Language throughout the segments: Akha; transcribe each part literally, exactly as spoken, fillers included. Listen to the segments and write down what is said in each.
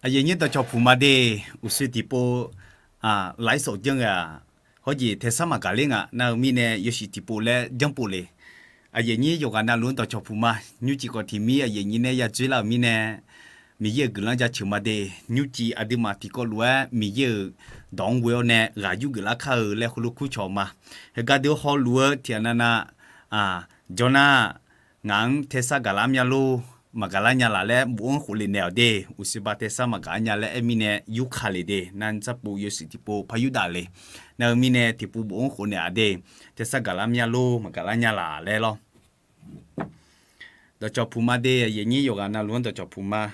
Aqyuif aqnyir dawqcawq puq ma de, uqshoe tiqpov lafsawf janr ghae-aq, hawr jeq taesar maqgaq ler nga. Nar-eu mirnae yawshuif tiqpov laer janrpov le. Aqyuif aqnyir yawqghaq navluf-anr dawqcawq puq ma. Nymrcif khawf tiq mir aqyuif aqnyir nae ya dzoerlar-euq mirnae, Miqyaer-euq guiqlanq jaceuq ma de. Nymrcif aqduimaf tiqkawv lof-aer Miqyaer-euq dawq-anr ghoe-awr nae ghaq yurgeuf lar kar-eu laer heulof kurcawq ma. Heugar deuq hawluf-eu tiqghaq navnav jawr nar, ngaq-anr taesar gaqlar mya lor, maqgaqlar nya laq laer bof-anr khof le naeq-awq de. Uqshoe ba taesar maqgaqlar nya laer aer mirnae yurkaq le de. Nar-anr tsarpov yawshuif tiqpov par yurdaf le. Nar-eu mirnae tiqpov bof-anr khof naeq-a de. Taesar gaqlar mya lor, maqgaqlar nya laq laer lawr. Dawqcawq puq ma de, aqyuif aqnyir yawqghaq navluf-anr dawqcawq puq ma.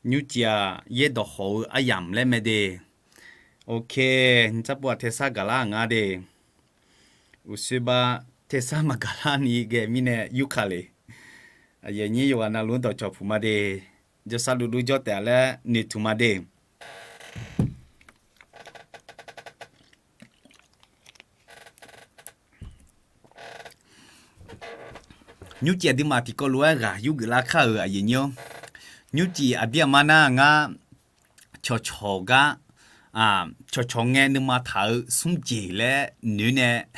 Nymrcif-aq yaerdawq hawq-eu aryamq laer mae de. Oke, tsarpov-aq taesar gaqlar nga de. Uqshoe ba taesar maqgaqlar ni ghae mirnae yurkaq le. Aqyuif aqnyir yawqghaq navluf-anr dawqcawq puq ma de. Jawrsar luvluf jawr taef-a laer noeqtmq ma de. Nymrcif aqduimaf tiqkawv lof-aer ghaq yurgeuf lar kar-euq aqyuif aqnyir-awr, nymrcif aqdir aqma nar ngar cawqcawq gar, cawqcawq ngae nuima taq-eu smr jeq laer noeq nae,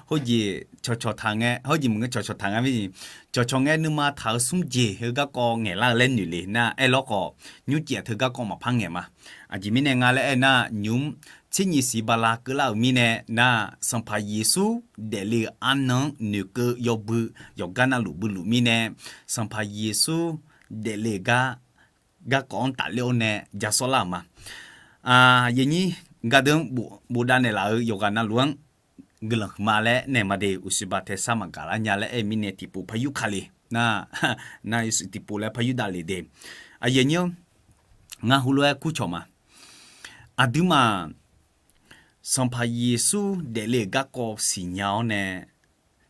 hawr jeq cawqcawq taq ngae, hawr jeq maqngeur cawqcawq taq nga mir, cawqcawq ngae nuima taq-eu smr jeq heu garkawv ngaeqlar-eu laer noeq le nar, aerlawr khawf nymrcif-aq teu garkawv maqpar ngaeq ma. Aqjeq mirnae nga laer aer nar, nymq-mr tser nyiq siq bala keuvlar-euq mirnae nar, Sanqpaq Yeqsur daefle-euq arnan-anr noeqkeuv yawbui yawqgar navluf bui luf mirnae, Sanqpaq Yeqsur daefle-euq gar garkawv-anr tafler-awr nae ja sawrlar-euq ma. Aqyuif aqnyir, gardeuv-anr bofdav naeqlaf-euq yawqghaq navluf-anr guiqlanq huiqma laer naeq ma de. Uqshoe ba taesar maqgaqlar nya laer aer-eu mirnae tiqpov par yurkaq le. Nar, nar yawshuif tiqpov laer par yurdav le de. Aqyuif aqnyir-awr, ngar heulof-aer kurcawq ma. Aqduimaf Sanqpaq Yeqsur daefle-euq garkawv siqnya-awr nae,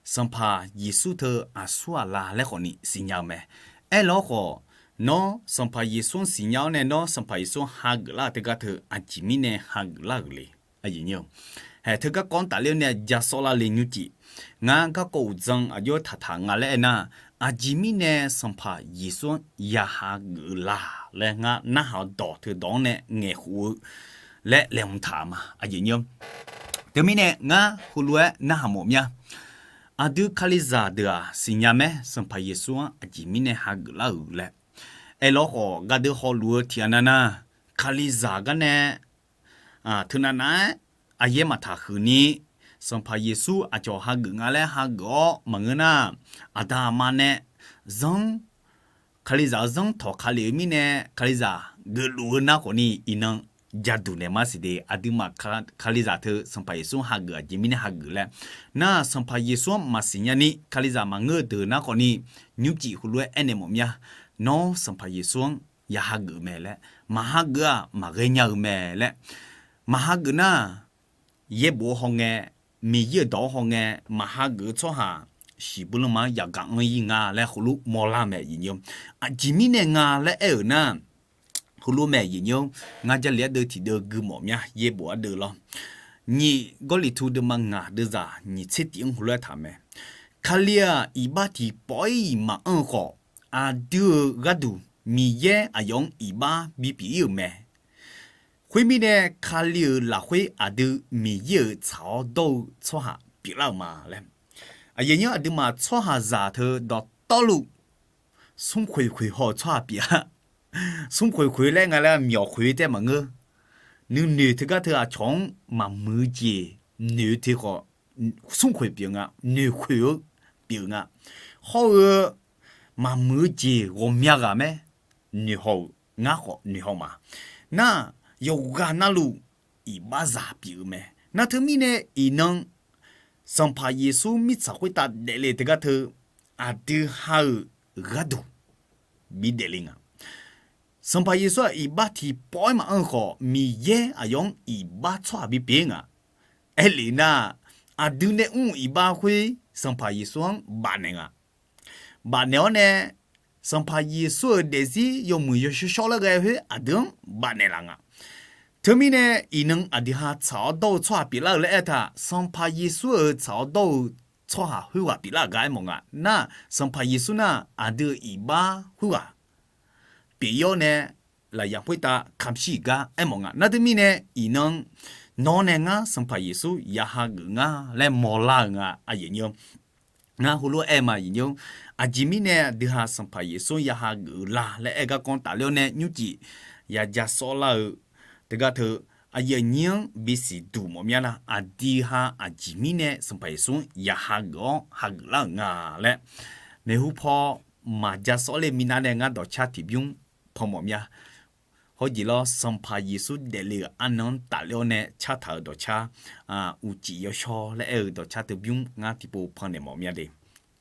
Sanqpaq Yeqsur teu aqsur aqla laer khawfni siqnya-eu mae. Aerlawr khawf, nawr Sanqpaq Yeqsur-anr siqnya-awr nae nawr Sanqpaq Yeqsur-anr hageuf lar-euq teugar teu aqjeq mirnae hageuf lar-euq le. Haeq teu garkawv-anr tafler-awr nae ja sawrlar le nymrcif. Ngar garkawv uqdzan aqjox taqtaq nga laer aer nar, aqjeq mirnae Sanqpaq Yeqsur-anr ya hageuf-eu la laer ngar narhaq-eu dawq teu dawq-anr nae ngaeqkhof-eu laer laeqhmq taq ma. Aqyuif aqnyir-awr, teumirnae ngar heulof-aer narhaq mawf mya. Aqdui Kalizaq deuq-aq siqnya mae, Sanqpaq Yeqsur-anr aqjeq mirnae hageuf lar-euq laer. Aerlawr khawf, gardeuv hawluf-eu tiqghaq navnav, Kalizaq gar nae teunav nav-aer aqyaer maqtaq huiq ni, Sanqpaq Yeqsur aqcawq hageuf nga laer hageuf-awr maqngeur nar, aqda aqma nae zanr, Kalizaq-eu zanr tawq ka lef-eu mirnae, Kalizaq geufluf-eu nar khawfni iqnan jaduq naeq ma siq de. Aqduimaf Kalizaq teu Sanqpaq Yeqsur hageuf aqjeq mirnae hageuf laer, nar Sanqpaq Yeqsur-anr maqsiqnya ni Kalizaq maqngeur-eu deuq nar khawfni, nymrcif heulof-aer aernaeq mawf mya. Nawr Sanqpaq Yeqsur-anr ya hageuf mae laer, maqhageuf-aq maqghae nya-eu mae laer, maqhageuf nar, yaerbof-anr hawngae, Miqyaer-euq dawq-anr hawngae, maqhageuf-eu tsawrhaq shiqbuir lanma-anr yagaq anr-ir nga laer heulof mawrlar mae. Aqjeq mirnae nga laer aer-euq nar, heulof mae. Ngar Jarlif ardeuv tiqdeuv gui mawf mya, yaerbof ardeuv lawr. Nyiq Gawrliqtu deuvma ngaq deuvzaq nyiq tser tif-anr heulof-aer taq mae. Kali-aq, iqbax tiqpawf-iq maqanr-eu khawf, aqdui-euq gharduq Miqyaer aqyawf-anr iqbax bipyeuf-ir-euq mae. Khoermirnae, Kali-euq lafkhoer aqdui Miqyaer-euq tsaq-awr dawr-eu tsawrhaq pyeuflar-euq ma laer. Aqyuif aqnyir, aqduimaf tsawrhaqzaq teu dawqtawvluf smrkhoeq khoeq haw-eu tsawrhaq pyeuf-a. Smrkhoeq khoeq laer nga laer myawq khoeq tae maqngeur. Nuinoeq teugar teu aqcawq-anr maqmuiq-eu jeq noeq-eu teu khawf, smrkhoeq pyeuf nga, noeqkhoeq-eu pyeuf nga. Hawr-eu maqmuiq-eu jeq ghawqmya ghaq mae. Noeqhaw-euq ngar khawf noeqhaw ma. Nar, yawqghaq navluf iqbaxzaq pyeuf-eu mae. Nar teumirnae iqnan Sanqpaq Yeqsur mirtsaq khoertav daefle teugar teu aqdui ha-euq gharduq bidaef le nga. Sanqpaq Yeqsur-aq iqbax tiqpawf-aer maqanr-eu khawf, Miqyaer aqyawf-anr iqbax tsawrhaq bipyeuf nga. Aerlef nar, aqdui nae mr-euq iqbax khoer Sanqpaq Yeqsur-anr bafnaeq nga. Bafnaeq-awr nae, Sanqpaq Yeqsur-euq daefzir yawmuiq yawshawr shawr laer ghae khoer aqdui-anr bafnaeq laf nga. Teumirnae iqnan aqdui ha tsaq-awr dawr-eu tsawrhaq pyeuflar-euq laer aertaq, Sanqpaq Yeqsur-euq tsaq-awr dawr-eu tsawrhaq khoerghaq pyeuflar-euq gar aermawf nga. Nar, Sanqpaq Yeqsur nar aqdui-euq iqbax khoerghaq pyeuf-ir-awr nae, lafyaq khoertav kamq shir-iq gar aermawf nga. Nar teumirnae iqnan nawr nae ngar Sanqpaq Yeqsur ya hageuf nga laer mawrlar-euq nga, aqyuif aqnyir-or. Ngar heulof-aer aer ma, aqyuif aqnyir-or. Aqjeq mirnae aqdui ha Sanqpaq Yeqsur ya hageuf-eu la laer aer garkawv tafler-awr nae nymrcif ya ja sawr lar-eu teugar teu, aqyuif aqnyir-anr bisiq duq mawf mya nar, aqdui ha aqjeq mirnae Sanqpaq Yeqsur-anr ya hageuf-awr hageuf lar-euq nga laer maeqhu paw maqja sawr ler minav nae ngar dawqcar tiqbymr panmawf mya. Hawjeq lawr, Sanqpaq Yeqsur daefle-euq arnan-anr tafler-awr nae cartaq-euq dawqcar, uqcif yawshawr laer aer-eu dawqcar teubymr ngar tiqpov pannaeq mawf mya de.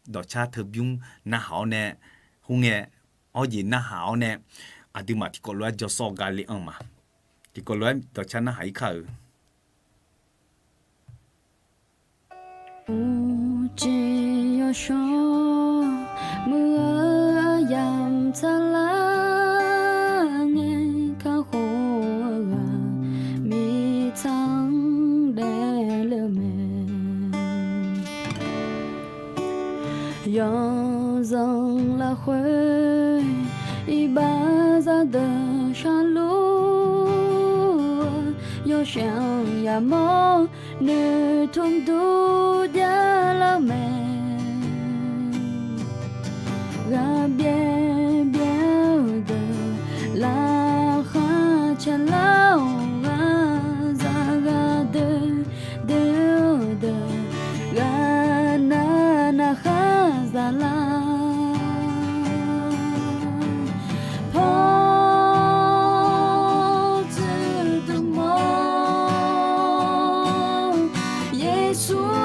Dawqcar teubymr narhaq-awr nae, khoerngae, hawjeq narhaq-awr nae, aqduimaf tiqkawv lof-aer jawrsawr gar le-anr ma. Tiqkawv lof-aer dawqcar narhaq-ir kar-euq. Uqcif yawshawr muiq-eu aryamq tsaqlar ngae, kakhof-eu ghaq mirtsaq-anr daefle-eu mae. Yawzanq lafkhoer iqbax zaqdeuq sharluf-eu, yawshaef-anr yamawr noeqtmq dur javlar-eu mae. Ghaqbyaer byaer-eu deuq laqkhaq tsaqlar-awq, ghaqzaq ghaqdoer doer-eu deuq ghaqnav navkhaq zaqlar. Pawr tsuif duq mawr Yeqsur-or.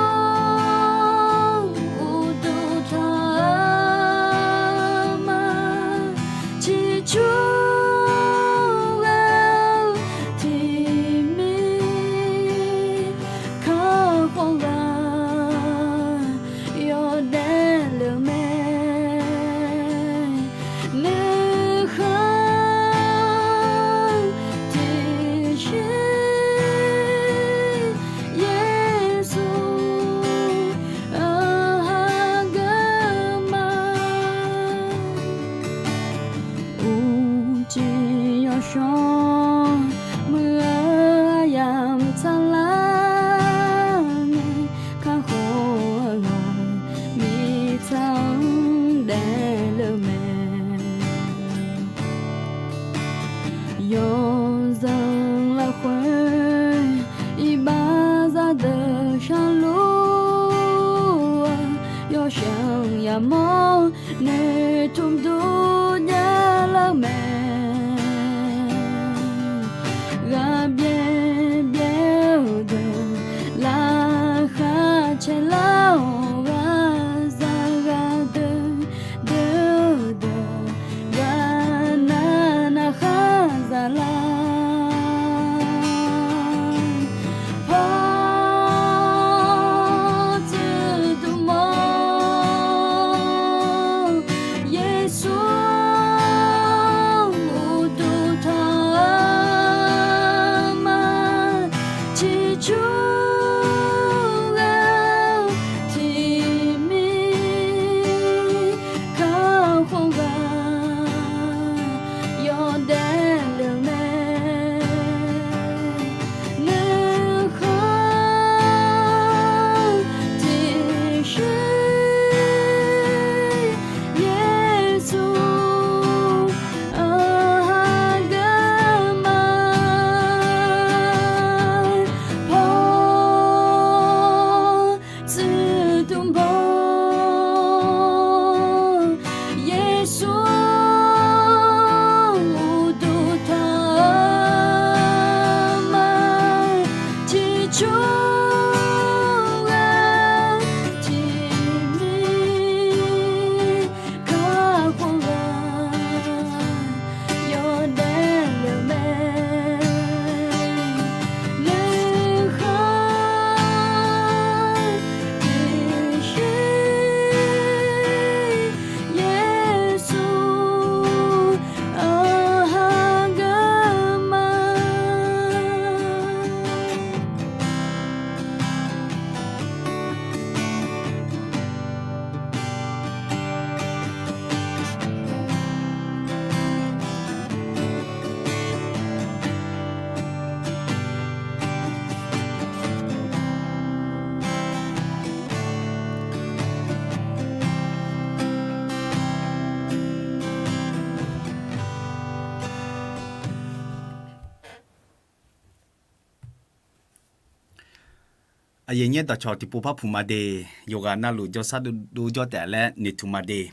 Aqyuif aqnyir dawqcawq tiqpov par puq ma de, yawqghaq navluf jawrshar dovdov jawr taef laer noeqtmq ma de.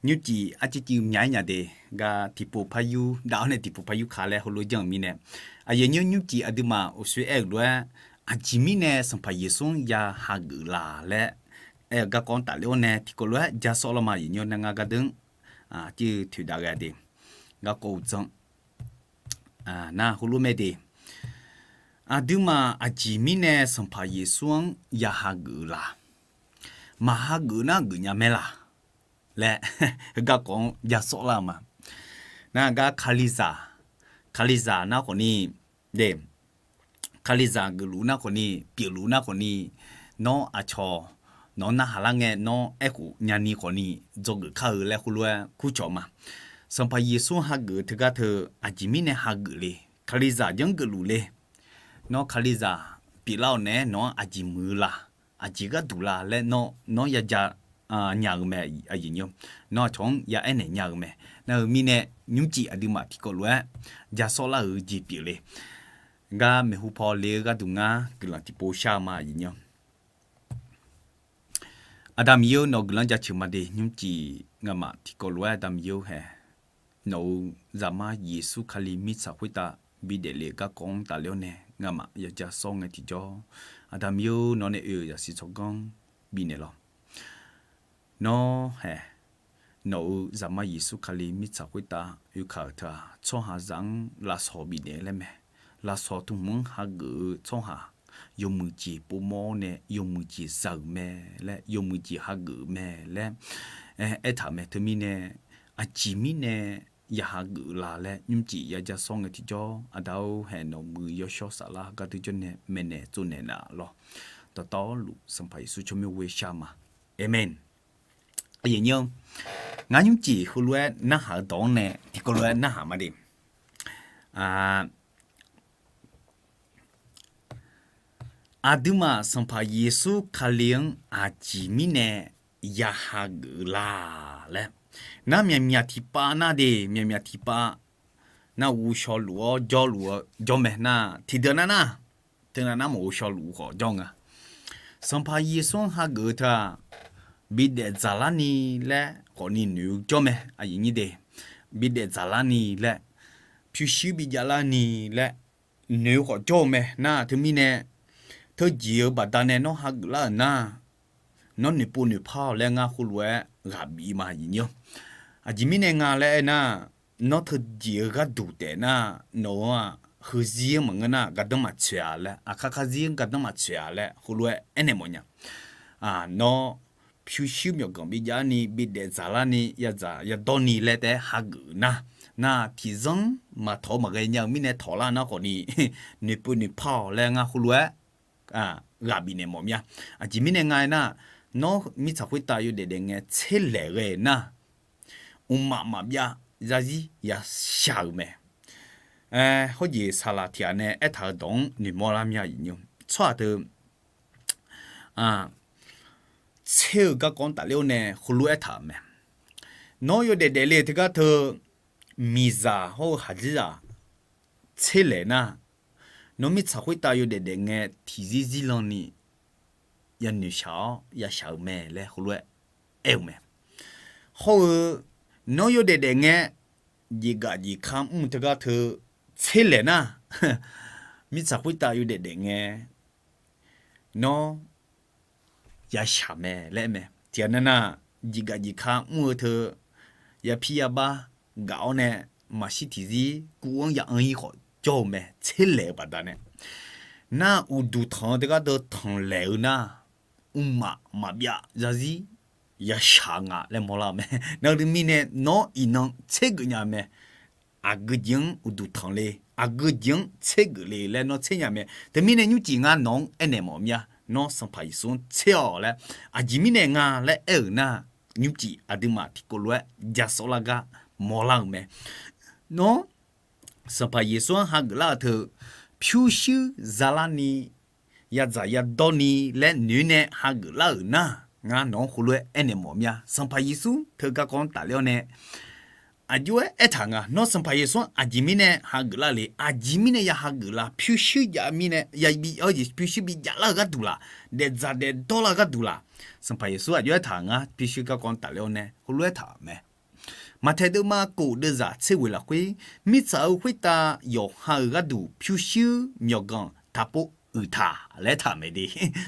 Nymrcif arcuiv cuiv myav-aer nya de, gar tiqpov par yur dav-awr nae tiqpov par yur ka laer heulof-aer janr-euq mirnae, aqyuif aqnyir nymrcif aqduimaf uqshoe aer-euq lof-aer, aqjeq mirnae Sanqpaq Yeqsur-anr ya hageuf la laer aer-eu garkawv-anr tafler-awr nae tiqkawv lof-aer ja sawr lar ma. Aqyuif aqnyir nar ngar gardeur-anr arcuiv toeqdav ghae de, garkawv uqdzan nar heulof mae de. Aqduimaf aqjeq mirnae Sanqpaq Yeqsur-anr ya hageuf-eu la? Maq hageuf nar geufnya mae laq laer heugarkawv-anr ja sawr lar-eu ma. Nar gar Kalizaq, Kalizaq nar khawfni de, Kalizaq geufluf nar khawfni, pyeufluf nar khawfni, nawr aqcawq nawq-anr narhaq lar ngae nawr aerkhof nyani khawfni, dzawgeuf kar-eu laer heulof-aer kurcawq ma. Sanqpaq Yeqsur hageuf-eu teugar teu aqjeq mirnae hageuf le? Kalizaq janr geufluf le? Nawr Kalizaq pyeuflar-awq naeq-aer nawq-anr aqjeq muiq-eu la? Aqjeq gharduq la laer nawr, nawr ya ja nya-eu mae, aqyuif aqnyir. Nawr aqcawq-anr ya aernaeq nya-eu mae. Nar-eu mirnae nymrcif aqduimaf tiqkawv lof-aer ja sawr lar-euq jeq pyeuf le. Gar maeqhu paw le-eu gharduq ngar guiqlanq tiqpov shar-eu ma, aqyuif aqnyir. Aqda Miqyaer-eu, nawq-eu guiqlanq jaceuq ma de. Nymrcif ngamaf tiqkawv lof-aer Aqda Miqyaer-eu hae, nawq-euq Zaqmar Yeqsur Kali mirtsaq khoertav bidaef le-eu garkawv-anr tafler-awr nae ngamaf ya ja sawr ngae tiqjawr, Aqda Miqyaer-eu, nawr nae oe-euq zaqsiq tsawrganr bifnaeq lawq. Nawr hae, nawq-euq Zaqmar Yeqsur Kali mirtsaq khoertav oekaq-euq teu-aq, tsawrhaqzaq-anr lafsawq bifnaeq laer mae. Lafsawq tmq-anr hageuf-eu tsawrhaq yawmuiq jeq povmawr-awr nae yawmuiq jeq za-euq mae laer, yawmuiq jeq hageuf-euq mae laer aertaq-euq mae. Teumirnae aqjeq mirnae ya hageuf la laer nymrcif ya ja sawr ngae tiqjawr, Aqda-or hae, nawq muiq yawshawr saflar gardeur jawr nae maeqnaeq tsovnaeq naf lawq. Dawqtawvluf Sanqpaq Yeqsur tsawrmyanr ghoe shar ma. Aqmeq. Ngar nymrcif heulof-aer narhaq-eu dawq-anr nae tiqkawv lof-aer narhaq ma de. Aqduimaf Sanqpaq Yeqsur Kali-anr aqjeq mirnae ya hageuf la laer, nar myaqmyaq tiqpav nar de, myaqmyaq tiqpav nar ghovshaw luf-awr jawrluf-eu jawr mae nar, tiqdeuq nar nar, teunav nar maqghovshaw luf khawf jawr nga. Sanqpaq Yeqsur-anr hageuf-eu teu-aq, bidaef dzaqlarni laer khawfni noeq-eu jawr mae, aqyuif aqnyir de. Bidaef dzaqlarni laer, pyurshuir bijav larni laer noeq-eu khawf jawr-eu mae nar, teumirnae teujeq-eu baqdanae nawr hageuf lar-euq nar, nawr noeqpov noeqpar-awq laer ngar heulof-aer ghaq bif ma, aqyuif aqnyir-awr. Aqjeq mirnae nga laer aernar, nawr teujeq-eu gharduq taef nar, nawq-anr-aq heuzir-anr maqngeur nar gardanr maqtsoeq-a laer, aqkar karzir-anr gardanr maqtsoeq-a laer heulof-aer aernaeq mawfnya. Nawr pyurshuir myawqganq bijav ni, bidaef dzaqlarni, yadzaq yadawrni laer taef-aer hageuf nar, nar tiqzanr maqtawq-eu maqghae nya-eu mirnae tawqlar nar khawfni, noeqpov noeqpar-awq laer ngar heulof-aer ghaq bifnaeq mawf mya. Aqjeq mirnae nga aernar, nawr mirtsaq khoertav yawdaef daef ngae tserlaeq ghae nar, mqmaq maqbyav zarzir yashaq-euq mae. Hawjeq saqlaq tiq ghaq nae aertaq-euq dawq-anr noeqmawr lar mya, aqyuif aqnyir-awr. Tsawrhaq teu tser-eu garkawv-anr tafler-awr nae heulof-aer aertaq-euq mae. Nawr yawdaef daefle-eu teugar teu, miqzaq hawr-eu khaqdzerzaq tserlaeq nar, nawr mirtsaq khoertav yawdaef daef ngae tiqzir zirlanni yanoeq shaq-awr yashaq-euq mae laer heulof-aer aer-eu mae. Hawr-eu nawr yawdaef daef ngae jeqgaf jeqka mr-eu teugar teu tserlaeq nar, mirtsaq khoertav yawdaef daef ngae nawr yashaq mae laer aer mae. Tiqghaq nar nar, jeqgaf jeqka mr-eu teu yapir yabar gaf-awr nae maqshir tiqzir kuv-anr ya-anr-ir khawf jawr-eu mae, tserlaeq-eu baqdanae. Nar uqduq tanq-eu teugar deuq tanqlaeq-eu nar, mqmaq maqbyav zarzir yashaq nga laer mawrlar-eu mae. Nar teumirnae nawr iqnan tsergeuf nya-eu mae. Aqgeu jeq-anr uqduq tanq le, aqgeu jeq-anr tsergeuf le laer nawr tser nya mae. Teumirnae nymrcif ngar nawq-anr aernaeq mawf mya, nawr Sanqpaq Yeqsur-anr tser-awq laer, aqjeq mirnae nga laer aer-euq nar, nymrcif aqduimaf tiqkawv lof-aer ja sawr lar gar mawrlar-euq mae. Nawr Sanqpaq Yeqsur-anr hageuf lar-euq teu pyurshuir zalarni, yadzaq yadawrni laer noeq nae hageuf lar-euq nar, ngar nawq-anr heulof-aer aernaeq mawf mya. Sanqpaq Yeqsur teu garkawv-anr tafler-awr nae aqjox-aer aertaq nga, nawr Sanqpaq Yeqsur-anr aqjeq mirnae hageuf lar le, aqjeq mirnae ya hageuf lar, pyurshuir jav mirnae, pyurshuir bi javlar-eu gharduq laq, daefdzaq daefdawr lar-eu gharduq laq, Sanqpaq Yeqsur aqjox aertaq ngar pyurshuir garkawv tafler-awr nae heulof-aer taq-euq mae. Maqtaeq deuvma kof deuvzaq tser ghoeq lafkhoer, mirtsaq-euq khoertav yawqha-euq gharduq pyurshuir myawqganq taqpov uiqtaq laer aertaq-euq mae de.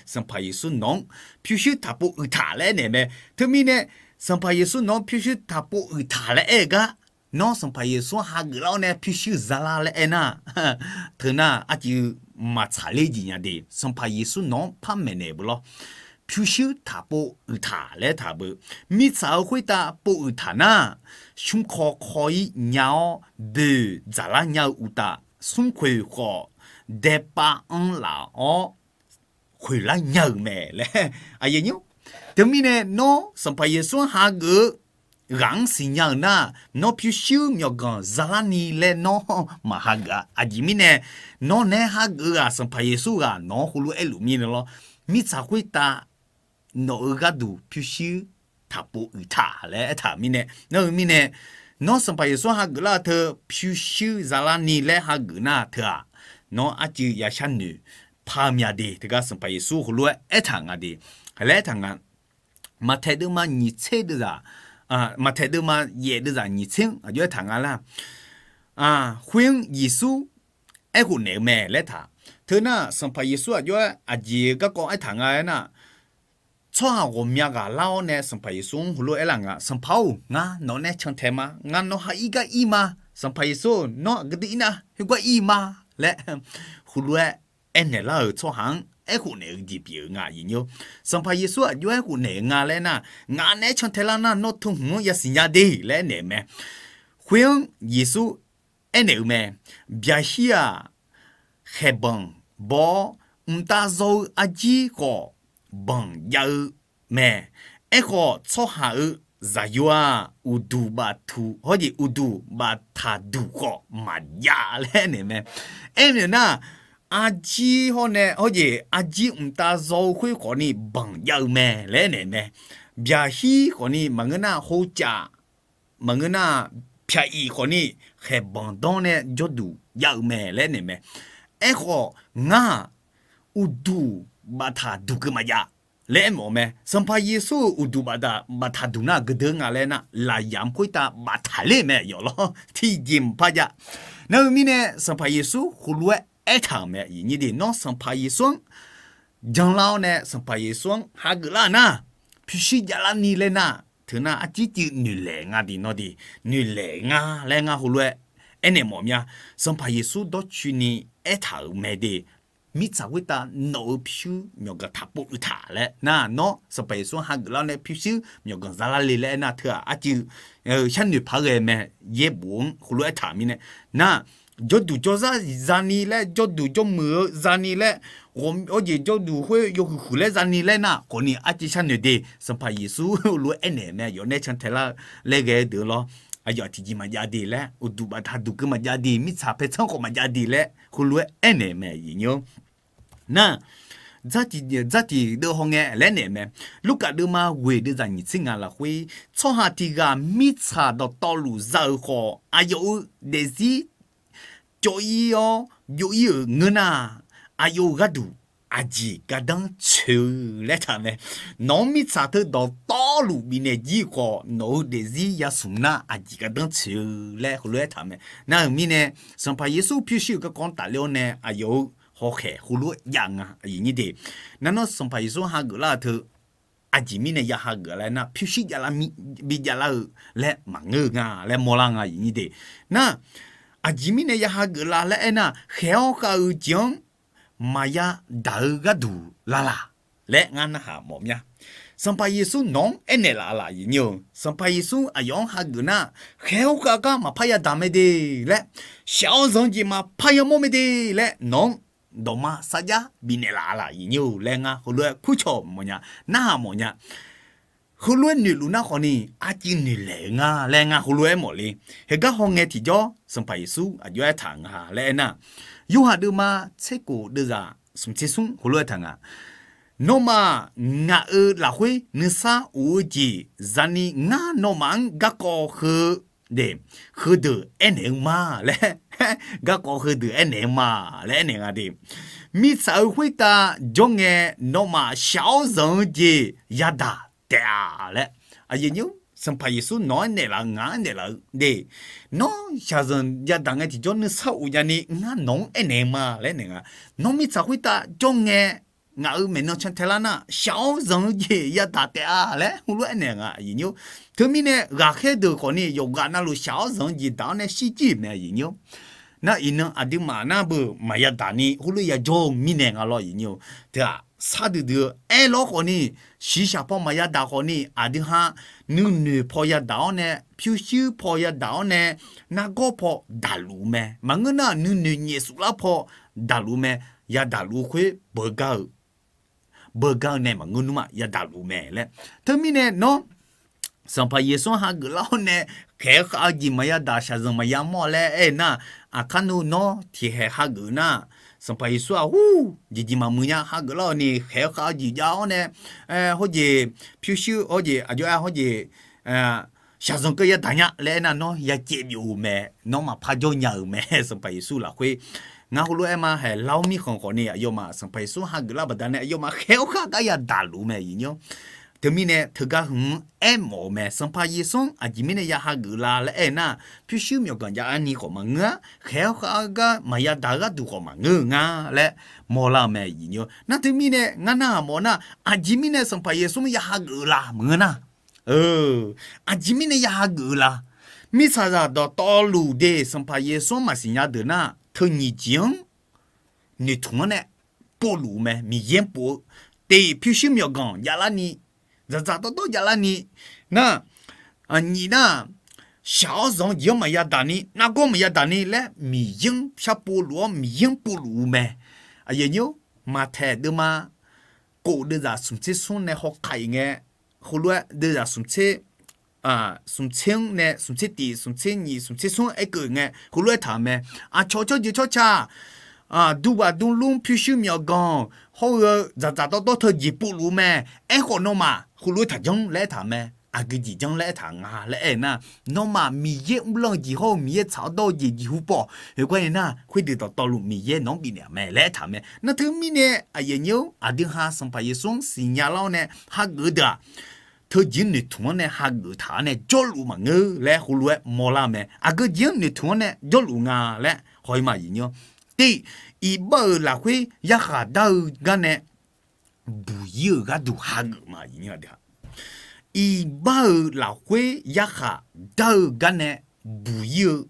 Sanqpaq Yeqsur nawq-anr pyurshuir taqpov uiqtaq laer aernaeq mae. Teumirnae, Sanqpaq Yeqsur nawq-anr pyurshuir taqpov uiqtaq laer aer-eu gar, nawr Sanqpaq Yeqsur-anr hageuf lar-awr nae pyurshuir zalar laer aernar, teu nar arcuiv maqtsaq ler jeq nya de. Sanqpaq Yeqsur nawq-anr par maeqnaeq beu lawr. Pyurshuir taqpov uiqtaq laer aertaq beu. Mirtsaq-euq khoertav pov uiqtaq nar, smrkaw kaw-ir nya-awr boeq dzaqlar nya-eu uqtaf, smrkhoeq khawf daepav anr laf-awr khoeqlar nya-euq mae laer. Aqyuif nymr, teumirnae nawr Sanqpaq Yeqsur-anr hageuf-eu ghaq-anr siqnya-euq nar, nawr pyurshuir myawqganq zalarni laer nawr maqhageuf-a. Aqjeq mirnae, nawr naeq-aer hageuf-eu ghaq Sanqpaq Yeqsur ghaq nawq-anr heulof-aer aerluf mirnae lawr. Mirtsaq khoertav nawq-euq gharduq pyurshuir taqpov uiqtaq laer aertaq-euq mirnae, nar-eu mirnae, nawr Sanqpaq Yeqsur hageuf lar-eu teu pyurshuir zalarni laer hageuf nar teu-aq, nawr arcuiv ya sharnoeq par-eu mya de. Teugar Sanqpaq Yeqsur heulof-aer aertaq nga de. Laer aertaq nga, Maqtaeq deuvma nyiq tser deuvzaq, Maqtaeq deuvma yaef deuvzaq nyiq tser-anr aqjox aertaq nga lar. Khoer-anr Yeqsur aerkhof naeq-eu mae laer taq. Teu nar, Sanqpaq Yeqsur aqjox-aer aqjeq garkawv aertaq nga aernar, tsawrhaq ghawqmya ghaq lar-awr nae Sanqpaq Yeqsur-anr heulof-aer aerlar nga, Sanqpaq-or, ngar nawq nae cantae ma, ngar nawr ha ir gar ir ma, Sanqpaq Yeqsur-or, nawr aqgeu dui ir nar khoergar ir ma laer heulof-aer aernaeq lar-euq tsawrhaq-anr aerkhof naeq-eu jeq pyeuf-eu nga aqyuif nymr. Sanqpaq Yeqsur aqjox-aer aerkhof naeq-eu nga laer nar, ngaq nae-aer cantae lar nar nawr teuhmq-anr yasiq nya de laer aernaeq-eu mae. Khoer-anr Yeqsur aernaeq-eu mae. Byaqhir-aq, khaeqbanq baw-awr, mqtav zaw-eu arjir khawf banq jav-eu mae. Aerkhawf, tsawrhaq-euq zaqyo-aq, uqduq baftaq hawr jeq uqduq baftaq duq khawf maqjav laer aernaeq-eu mae. Aernaeq nar, arjir hawr nae hawr jeq arjir mqtav zaw-eu khoer khawfni banq jav-eu mae laer aernaeq-eu mae. Byaqhir khawfni maqngeur nar, hovcaf maqngeur nar, pyaq iq khawfni khaeqbanq danr nae jawrduq jav-eu mae laer aernaeq-eu mae. Aerkhawf, ngar-aq, uqduq baftaq duq keuv maqjav laer aermawf-eu mae. Sanqpaq Yeqsur-euq uqduq baftaq duq nar geu deuq nga laer nar, lafyamq khoertav baftaq ler-eu mae yawf lawr, tiqjeq maqpar jav. Nar-eu mirnae, Sanqpaq Yeqsur heulof-aer aertaq-euq mae. Nawr Sanqpaq Yeqsur-anr janlar-awr nae Sanqpaq Yeqsur-anr hageuf lar nar, pyurshuir javlar ni laer nar, teu nar arjir cuiv noeqlaeq nga de nawr de, noeqlaeq nga laer ngar heulof-aer aernaeq mawf mya. Sanqpaq Yeqsur dawrcoeni aertaq-euq mae de. Mirtsaq khoertav nawq-euq pyurshuir myawqganq taqpov uiqtaq laer nar, nawr Sanqpaq Yeqsur hageuf lar-awr nae pyurshuir myawqganq zalar le laer aernar teu-aq arcuiv sharnoeq paq-aer ghae mae. Yaerbof-anr heulof-aer aertaq mirnae nar, jawrduq jawrzar zani laer, jawrduq jawrmuiq-eu zani laer, ghawq-awr jeq jawrduq khoer yawhuiq huiq laer zani laer nar khawfni arcuiv sharnoeq de. Sanqpaq Yeqsur lof-aer aernaeq mae, yawf nae cantae lar-eu laer ghae-eu deuq lawr. Aqyawf tiqjeq maqjav de laer, uqduq baftaq duq keuv maqjav de, mirtsaq paertsanr khawf maqjav de laer heulof-aer aernaeq mae. Nar, dzartiq dzartiq deuv hawngae laer aernaeq mae. Lurkaf deuvma ghoeq deuvzaq nyiq tser ngaq lafkhoer, tsawrhaq tiq ghaq mirtsaq dawqtawvluf za-euq khawf, aqyawf-euq daefzir cawv-ir-awr byov-ir-euq ngeur nar, aqyawf-euq gharduq aqjeq gardanr tsoeq-eu laer aertaq mae. Nawq-anr mirtsaq teu dawqtawvluf bifnaeq jir-eu khawf, nawq-euq daefzir yasmq nar aqjeq gardanr tsoeq-eu laer heulof-aer aertaq mae. Nar-euq mirnae, Sanqpaq Yeqsur pyurshuir-euq garkawv-anr tafler-awr nae aqyawf-euq hawkhaeq heulof-aer jav nga aqyuif nyir de. Nar nawr Sanqpaq Yeqsur hageuf lar-eu teu aqjeq mirnae ya hageuf laer nar, pyurshuir javlar mir, bi javlar-eu laer maqngeur-eu nga laer mawrlar nga aqyuif nyir de. Nar, aqjeq mirnae ya hageuf la laer aernar, khaeq-awr khav-eu jeq-anr maqya daq-eu gharduq lar laq laer ngar narhaq mawf mya. Sanqpaq Yeqsur nawq-anr aernaeq laf laq aqyuif nyir-eu, Sanqpaq Yeqsur aqyawf-anr hageuf nar, khaeq-awr khav gar maqpar yadaq mae de laer, shaq-awr zanq-eu jeq maqpar yamawr mae de laer nawq-anr dawqma sarjax bifnaeq laf laq aqyuif nyir-eu laer ngar heulof-aer kurcawq mawfnya, narhaq mawfnya. Heulof-aer noeqluf nar khawfni, arcuiv noeqlaeq-eu nga laer ngar heulof-aer mawf le. Heugar hawngae tiqjawr Sanqpaq Yeqsur aqjox-aer taq nga laer aernar, Yorhaq deuvma tserkof deuvzaq smq tser smr heulof-aer taq nga. Nawmaf ngaq-euq lafkhoer nuisar of-eu jeq zani ngar nawmaf-anr garkawv heu-eu de, heudeuq aernaeq-eu ma laer, garkawv heudeuq aernaeq-eu ma laer aernaeq nga de. Mirtsaq-euq khoertav jawr ngae, nawmaf shaq-awr zanq-eu jeq yadaq taef-a laer. Aqyuif nymr, Sanqpaq Yeqsur nawq-anr naeqlaf-eu ngaq-anr naeqlaf-eu de, nawr shaqzanq yadaq ngae tiqjawr nuisar of nyani ngar nawq-anr aernaeq-eu ma laer aernaeq nga. Nawr mirtsaq khoertav jawr ngae, ngaq-euq maeqnan cantae lar nar, shaq-awr zanq-eu jeq yadaq taef-a laer heulof-aer aernaeq nga, aqyuif nymr. Teumirnae ghaqkhaer deuq khawfni yawqghaq navluf shaq-awr zanq-eu jeq daq-awr nae shirjir-euq mae, aqyuif nymr. Nar iqnan aqduimaf nar beu maqya daq ni heulof-aer yajawr-eu mirnae nga lawr, aqyuif nymr. Teu-aq, sar duidui-eu aerlawr khawfni, shiqshaq paw maqya daq khawfni, aqdui ha nuinoeq paw yadaq-awr nae, pyurshuir paw yadaq-awr nae, nargawr paw daqluf-eu mae. Maqngeur nar, nuinoeq nyaef suflar paw daqluf-eu mae. Yadaqluf-eu khoer beugar-eu beugar-eu nae maqngeur nmr-aq, yadaqluf-eu mae laer. Teumirnae nawr, Sanqpaq Yeqsur-anr hageuf lar-awr nae, khaeq-eu khav-eu jeq maqya daq, shaqzanq maqya mawr laer aer nar, aqkar nmr nawr tiqkhaeq hageuf nar, Sanqpaq Yeqsur-aq, hu, jeqjeq maqmuiq nya, hageuf lar-awr ni khaeq-eu khav-eu jeq jav-awr nae, hawjeq, pyurshuir hawjeq, aqjox-aer hawjeq, shaqzanq keuv yadaq nya laer aer nar, nawr yacaev byov-euq mae, nawr maqpar jawr nya-euq mae, Sanqpaq Yeqsur lafkhoer. Ngar heulof-aer ma haeq lar-awr mirkhanq khawfni aqyawfmaf Sanqpaq Yeqsur hageuf lar baqdanae aqyawfmaf khaeq-awr khav gar yadaqluf-eu mae, aqyuif nymr. Teumirnae teugar hmq-anr aermawf-eu mae. Sanqpaq Yeqsur-anr aqjeq mirnae ya hageuf la laer aer nar, pyurshuir myawqganq javlar ni khawf maqngeur-a, khaeq-awr khav gar maqya daq-eu gharduq khawf maqngeur-eu nga laer mawrlar-eu mae, aqyuif nymr. Nar teumirnae ngar narhaq mawf nar, aqjeq mirnae Sanqpaq Yeqsur-anr ya hageuf-eu la maqngeur nar, aqjeq mirnae ya hageuf-eu la. Mirtsaqzaq dawqtawvluf de Sanqpaq Yeqsur-anr maqsiqnya deuq nar, teu nyiq jeq-anr noeqtmq-anr nae povluf-eu mae, Miqyaer-anr pov-eu. Tiq, pyurshuir myawqganq javlar ni, dzaqdzaq dawrdawr javlar ni, nar, nyiq nar, shaq-awr zanq-eu jeq-anr maqya daq ni, nargawr maqya daq ni laer Miqyaer-anr sharpov luf-awr Miqyaer-anr povluf-eu mae. Aqyuif nymr, Maqtaeq deuvma kof deuvzaq smq tser smr nae hawkaq-iq ngae, heulof-aer deuvzaq smq tser, smq tser-anr nae smq tser tiq, smq tser nyiq, smq tser smr aerkeuv ngae heulof-aer taq-euq mae. Aqcawq tsawrjeuq tsawrca, duqbaq duqlmr pyurshuir myawqganq hawr-eu dzaqdzaq dawrdawr teu jeq povluf-eu mae. Aerkhawf nawmaf heulof-aer taq janr laer aertaq-euq mae. Aqgeu jeq janr laer aertaq nga laer aer-eu nar, nawmaf Miqyaer uvlanr-eu jeq hawr-eu Miqyaer tsaq-awr dawr-eu jeq jeqhu pawf, khoergar ni nar, khoerdeuq dawqtawvluf Miqyaer nawq-anr bifnaeq-euq mae laer aertaq-euq mae. Nar teumirnae aqyuif nymr, aqdui ha Sanqpaq Yeqsur-anr siqnya lar-awr nae hageuf-eu deuq-aq, teujeq-anr noeqtmq-anr nae hageuf taq-awr nae jawrluf maqngeur laer heulof-aer mawrlar-eu mae. Aqgeu jeq-anr noeqtmq-anr nae jawrluf nga laer haw-ir ma, aqyuif nymr. Tiq, iqbax-euq lafkhoer yarkhaq dar-eu gar nae buq-ir-euq gharduq hageuf ma, aqyuif nymr. Iqbax-euq lafkhoer yarkhaq dar-eu gar nae buq-ir-eu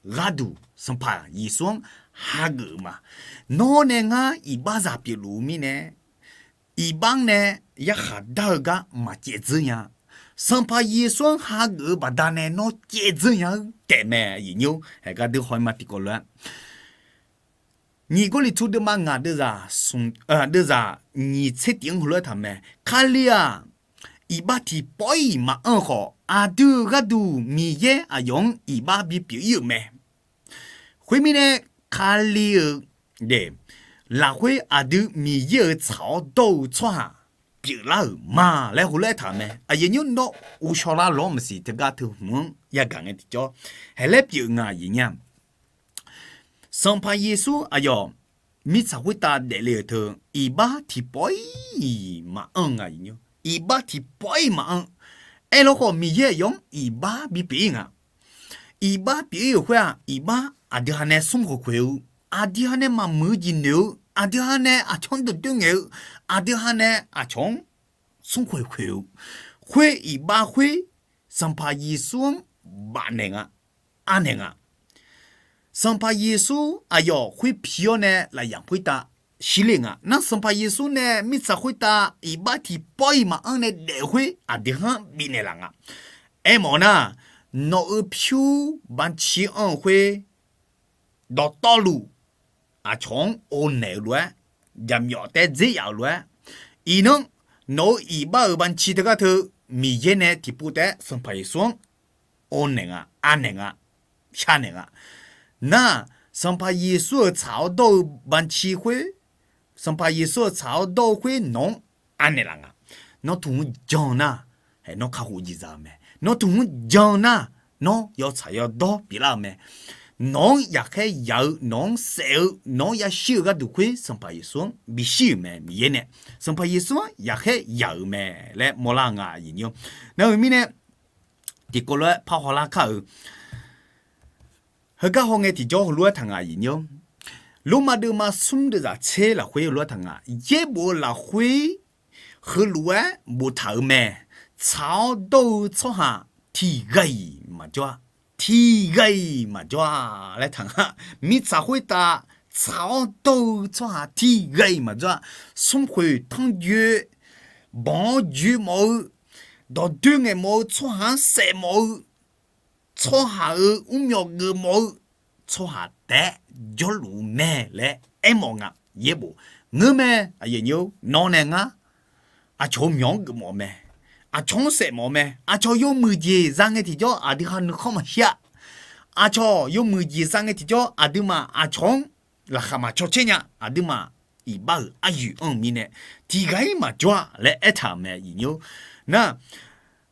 gharduq Sanqpaq Yeqsur-anr hageuf-eu ma. Nawr nae ngar iqbaxzaq pyeufluf-eu mirnae, iqbax-anr nae yarkhaq dar-eu gar maqcaev dzeur nya. Sanqpaq Yeqsur-anr hageuf-eu baqdanae nawr caev dzeur nya-eu taefmae, aqyuif nymr. Haeq gar dui haw-ir ma tiqkawv lof-aer Nyiq Gawrliqtu deuvma ngaq deuvzaq nyiq tser tiq-anr heulof-aer taq mae. Kali-aq, iqbax tiqpawf-iq maqanr-eu khawf, aqdui-euq gharduq Miqyaer aqyawf-anr iqbax bipyeuf-ir-euq mae. Khoermirnae, Kali-euq lafkhoer aqdui Miqyaer-euq tsaq-awr dawr-eu tsawrhaq pyeuflar-euq ma laer heulof-aer taq mae. Aqyuif nymr, nawr ghovshaw lar lawr maqsiq, teugar teu hmq-anr yagaq ngae tiqjawr, haeq laer pyeuf nga, aqyuif nymr-a. Sanqpaq Yeqsur aqyawf mirtsaq khoertav daefle-euq teu, iqbax tiqpawf-iq maqanr nga, aqyuif nymr. Iqbax tiqpawf-iq maqanr. Aerlawkhawf Miqyaer aqyawf-anr iqbax bipyeuf-ir nga. Iqbax pyeuf-ir-euq khoer-aq, iqbax aqdui ha nae smr khoeq khoeq-eu, aqdui ha nae maqmuiq-eu jeq noeq-eu, aqdui ha nae aqcawq-anr dawqdoer ngaeq-eu, aqdui ha nae aqcawq-anr smr khoeq khoeq-eu, khoer iqbax khoer Sanqpaq Yeqsur-anr bafnaeq nga, anaeq nga. Sanqpaq Yeqsur aqyawf khoer pi-awr nae lafyaq khoertav shirler nga. Nar Sanqpaq Yeqsur nae mirtsaq khoertav iqbax tiqpawf-iq maqanr nae daef-eu khoer aqdui ha-anr bifnaeq laf nga. Aermawf-eu nar, nawq-euq pyur banci anr-eu khoer dawqtawvluf aqcawq-anr ov naeq-eu lof-aer, jaqmyawf taef dzer yaf-euq lof-aer, iqnan nawq-euq iqbax-euq banci teugar teu Miqyaer nae tiqpov taef-aer Sanqpaq Yeqsur-anr ov naeq nga, anaeq nga, sharnaeq nga. Nar, Sanqpaq Yeqsur-euq tsaq-awr dawr-eu banci khoer, Sanqpaq Yeqsur-euq tsaq-awr dawr-eu khoer nawq-anr anaeq laf nga. Nawr tmq-anr jan-eu nar, nawr kakhof jeq za-eu mae. Nawr tmq-anr jan-eu nar, nawr yawtsaq yawdawr pyeuflar-eu mae. Nawq-anr yaqkhaer yaq-eu, nawq-anr saef-eu, nawq-anr yashir-eu gharduq khoer Sanqpaq Yeqsur-anr bishir-euq mae. Miqyaer nae Sanqpaq Yeqsur-anr yaqkhaer yaq-euq mae laer mawrlar nga, aqyuif nyir-awr. Nar-eu mirnae, tiqkawv lof-aer parhaw lar kar-euq heugar hawngae tiqjawr heulof-aer taq nga, aqyuif nyir-awr. Lormav deuvma smr deuvzaq tser lafkhoer heulof-aer taq nga. Yaerbof-eu lafkhoer heulof-aer boftaq-euq mae. Tsaq-awr dawr-eu tsawrhaq tiq ghaq-iq maqjawr-a. Tiq ghaq-iq maqjawr-a laer taq nga. Mirtsaq khoertav tsaq-awr dawr-eu tsawrhaq tiq ghaq-iq maqjawr-a. Smrkhoeq tanrjoe, banq-awr joe mawf-eu, dawqdoer ngaeq mawf-eu tsawrhaq-anr saef mawf-eu, tsawrhaq-euq mrmyawf geufmawf-eu tsawrhaq taef-aer jawrluf-eu mae laer aermawf nga. Yaerbof ngeur mae, aqyuif nyir-awr, nawr nae ngar aqcawq-euq myawq-anr geufmawf mae. Aqcawq-anr saef mawf mae. Aqcawq yawmuiq jeq za ngae tiqjawr aqdui ha nuikhanr maqshir-a. Aqcawq yawmuiq jeq za ngae tiqjawr aqduimaf aqcawq-anr laqkhaq maqcaw caer nya. Aqduimaf iqbax-euq aryoeq anr-eu mirnae tiq ghaq-ir maqjawr-a laer aertaq-euq mae, aqyuif nyir-awr. Nar,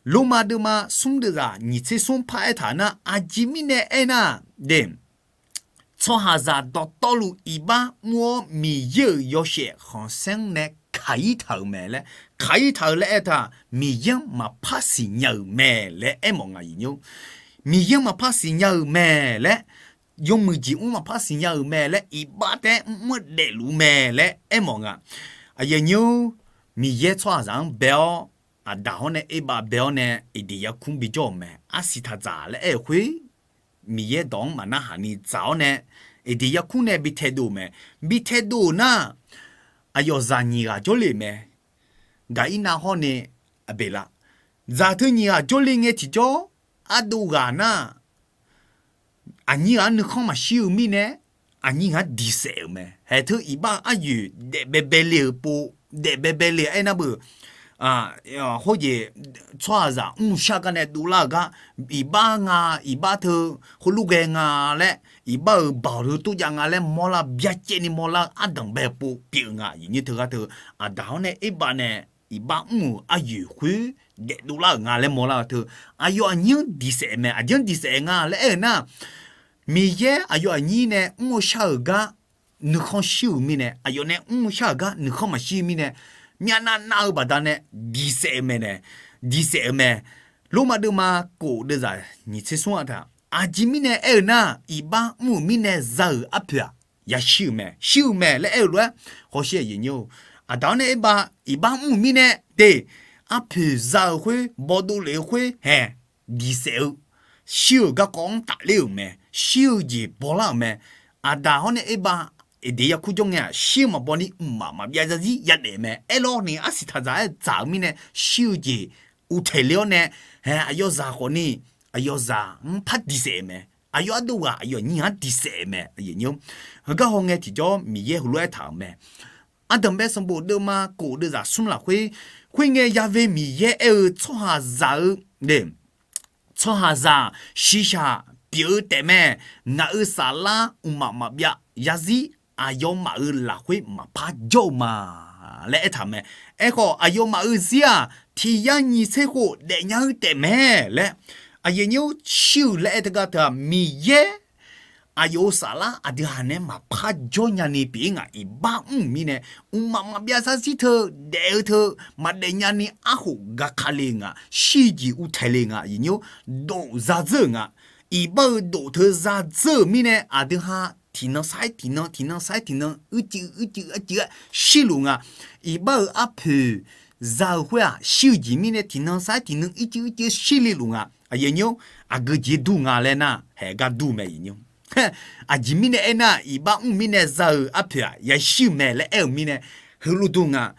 Lormav deuvma smr deuvzaq nyiq tser smr par aertaq nar, aqjeq mirnae aernar, de, tsawrhaqzaq dawqtawvluf iqbax mr-awr Miqyaer-euq yawshaef khanqsaer-anr nae kaq-ir taq-euq mae laer, kaq-ir taq-euq laer aertaq, Miqyaer-anr maqpar siqnya-euq mae laer aermawf nga, aqyuif nyir-awr. Miqyaer-anr maqpar siqnya-euq mae laer, yawmuiq jeq mr maqpar siqnya-euq mae laer, iqbax taef-aer mr-anr daefluf mae laer aermawf nga. Aqyuif nyir-awr, Miqyaer tsawrhaqzaq-anr bae-awr, Aqdaq hawr nae Erbav bae-awr nae Eqdeq yarkmr bijawr-euq mae. Arsiq taq dzaq laer aer-eu khoer, Miqyaer dawq-anr maqnarhaq ni dzaq-awr nae, Eqdeq yarkmr nae bi taedov-euq mae. Bi taedov-euq nar, aqyawf zaq nyiq ghaq jawrle-euq mae. Gaqirnav hawr nae Aqbeqlav, zaq teu nyiq ghaq jawrle ngae tiqjawr, ardov ghaq nar, aqnyir ghaq-anr nuikhanr maqshir-eu mirnae, aqnyir ghaq-anr diq saef-euq mae. Haeq teu iqbax-eu aryoeq daef baebae le-euq pov, daef baebae le-eu aernar beu, khoerjeq tsawrhaqzaq mr-eu shar gar nae dovlar-euq gar, iqbax nga, iqbax teu khoerlof ghae nga laer, iqbax-euq baoq teu tov jav nga laer mawrlar, byacaevni mawrlar-eu ardanq bae-eu pov pyeuf-eu nga. Aqyuif nyir teughaq teu, Aqdaq hawr nae Erbav nae iqbax mr-euq aryoeq khoer daef dovlar-euq nga laer mawrlar-eu teu, aqyawf aqnyir-anr diq saef mae. Aqjeq-anr diq saef nga laer aer-eu nar, Miqyaer aqyawf aqnyir nae mr-eu shar-euq gar nuikhanr shir-euq mirnae, aqyawf nae mr-eu shar-euq gar nuikhanr maqshir-eu mirnae, myavnav nav-eu baqdanae diq saef-eu mae nae, diq saef-eu mae. Lormav deuvma kof deuvzaq nyiq tser smr-aq taq, aqjeq mirnae aer-eu nar, iqbax mr-euq mirnae za-euq arpoeq-aq, yashir-euq mae, shir-euq mae laer aer-eu lof-aer, hawsher aqyuif nyir-awr, Aqdaq hawr nae Erbav iqbax mr-euq mirnae de, arpoeq za-euq khoer, bawdov lef-eu khoer haeq diq saef-eu, shir-euq garkawv-anr tafler-euq mae, shir-eu jeq bawlar-euq mae. Aqdaq hawr nae Erbav Eqdeq yarkmr jawr ngae-aq, shir-eu maqbaw ni mqmaq maqbyav zarzir yadaef mae. Aerlawr ni arsiq taq dzaq-aer dzaq-eu mirnae, shir-eu jeq uvtaeq le-awr nae, haeq aqyawfzaq khawf ni, aqyawfzaq-anr par diq saef-eu mae. Aqyawf ardov ghaq aqyawf aqnyir ghaq-anr diq saef-eu mae. Heugar hawngae tiqjawr Miqyaer heulof-aer taq-euq mae. Ardanqbae sanqbof deuvma kof deuvzaq smr lafkhoer, khoerngae yave Miqyaer aer-eu tsawrhaqzaq-eu, tsawrhaqzaq shiqshaq pyeuf-eu taefmae. Ngaq-euq saflar mqmaq maqbyav zarzir aqyawfmaf-euq lafkhoer maqpar jawr-eu ma laer aertaq-eu mae. Aerkhawf, aqyawfmaf-euq zir-aq, tiq yar nyiq tser khof daefnya-eu taefmae laer, aqyuif nyir-awr, shir-euq laer aer teugar teu-aq, Miqyaer aqyawf-euq saflar aqdui haq nae maqpar jawr nyani pyeuf-ir ngaq. Iqbax mr-euq mirnae, mqmaq maqbyav zarzir teu, daef-eu teu, maqdaef nyani arkhof gaq ka le-eu nga. Shir-eu jeq uvtaeq le-eu nga. Aqyuif nyir-awr, dof za dzeur-euq nga. Iqbax-euq dof teu za dzeur-euq mirnae, aqdui ha tiqnan sar-aer tiqnan, tiqnan sar-aer tiqnan, uicuiv uicuiv arcuiv-aer shirluf nga. Iqbax-euq arpoeq za-eu khoer-aq, shir-eu jeq mirnae tiqnan sar-aer tiqnan uicuiv uicuiv shirle luf nga. Aqyuif nyir-awr, aqgeu jeq dur nga laer nar, haeq gar dur mae, aqyuif nyir-awr. Aqjeq mirnae aernar, iqbax mr mirnae za-eu arpoeq-aq, yashir-eu mae laer aer-eu mirnae, heulof dur nga.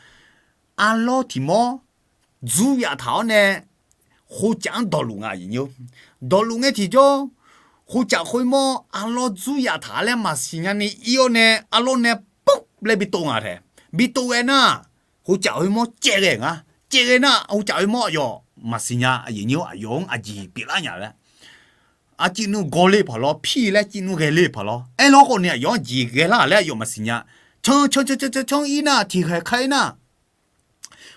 Arlawr tiq mawr dzur yaftaq-awr nae, khovcaf-anr dawqluf nga, aqyuif nyir-awr. Dawqluf ngae tiqjawr, khovcaf khoermawr arlawr dzur yaftaq laer maqsiq nyani ir-awr nae, arlawr nae pov laer bi tov nga tae. Bi tov ghae nar, khovcaf khoermawr caev ghae nga. Caev ghae nar, khovcaf khoermawr aqyawf maqsiq nya, aqyuif nyir-awr, aqyawf-anr aqjeq pyeuflar nya laer. Arcuiv nmr gawle paq lawr, pir laer cuiv nmr ghae le paq lawr. Aerlawr khawf ni aqyawf-anr jeq ghaelar laer aqyawf maqsiq nya. Can can can can can ir nar, tiqkhaeq ka ir nar,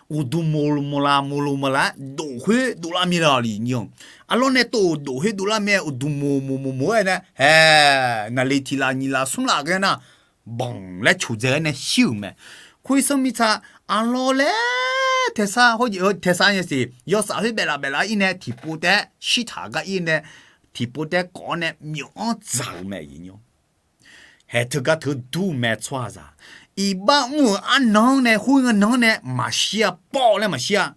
uqduq mawqloq mawqlaq mawqloq mawqlaq-aer dof khoer dovlar mir la li nyir-awr. Arlawr nae tov-euq dof khoer dovlar mae, uqduq moq moq moq moq-aer nae, haeq, naqliq tiq laf nyiq laf smr laf ghae nar, banq laer coqdzae-aer nae shir-euq mae. Khoer sanr mirtsa, arlawr laer taesar, hawr-eu taesar nya siq, yawsaf khoer baeflaf baeflaf-ir nae tiqpov taef-aer shirtaq gar ir nae, tiqpov taef-aer kawf-awr nae myawf-anr dzaq-euq mae. Haeq teugar teu dur mae tsawrhaqzaq. Iqbax mr-euq arnan-anr nae, khoerngae nan-anr nae maqshir-a, pawv laer maqshir-a.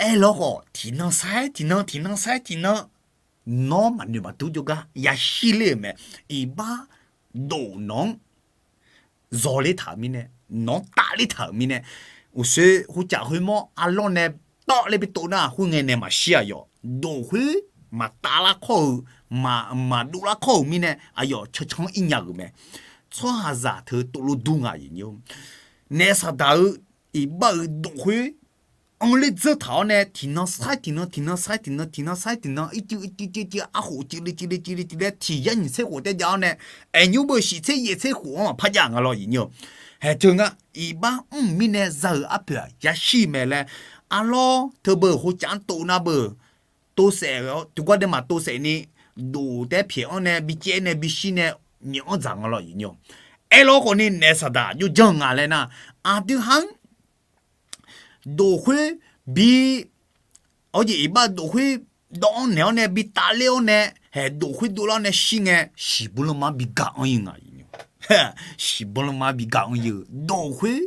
Aerlawr khawf, tiqnan sair tiqnan, tiqnan sair tiqnan, nawr maqnoeq maqdur jawrgar yashir ler-euq mae. Iqbax dof nawq-anr zawler taq-euq mirnae, nawq-anr tavler taq-euq mirnae, uqsoer hovcaf khoermawr arlawr nae tawv ler bi tov nar, khoerngae nae maqshir aqyawf. Dof khoer maqtavlar kawr-eu, maqdovlar kawr-euq mirnae, aqyawf cancan-anr ir nya-euq mae. Tsawrhaqzaq teu tov lof dur nga. Naef saqdaq-eu iqbax-euq dof khoer anr ler dzeur taq-awr nae, tiqnan sair tiqnan, tiqnan sair tiqnan, tiqnan sair tiqnan, ircuf ircuf civciv arkhof civle civle civle civle tiq yar nyiq tser khof taef jav-awr nae, aeqnymr beu shif tser yaef tser khof-anr maqpar jav nga lawr. Haeq teu ngar iqbax mr-euq mirnae za-euq arpoeq-aq yashir mae laer, arlawr teu beu hovcaf-anr tov nar beu, tovsaef-awr tiqgar dae maq tovsaef ni, dof taef-aer pyaeq-anr nae bi caev nae bi shir nae, myawf-anr dzaq nga lawr. Aerlawr khawf ni naef saqdaq jov janr nga laer nar, aqdui ha-anr dof khoer bi, awr jeq iqbax dof khoer dawv-anr naeq-awr nae bi tavler-awr nae, haeq dof khoer dovlar-awr nae shir ngae, shiqbur lanma bi ga anr-ir nga. Shiqbur lanma bi ga anr-ir-eu dof khoer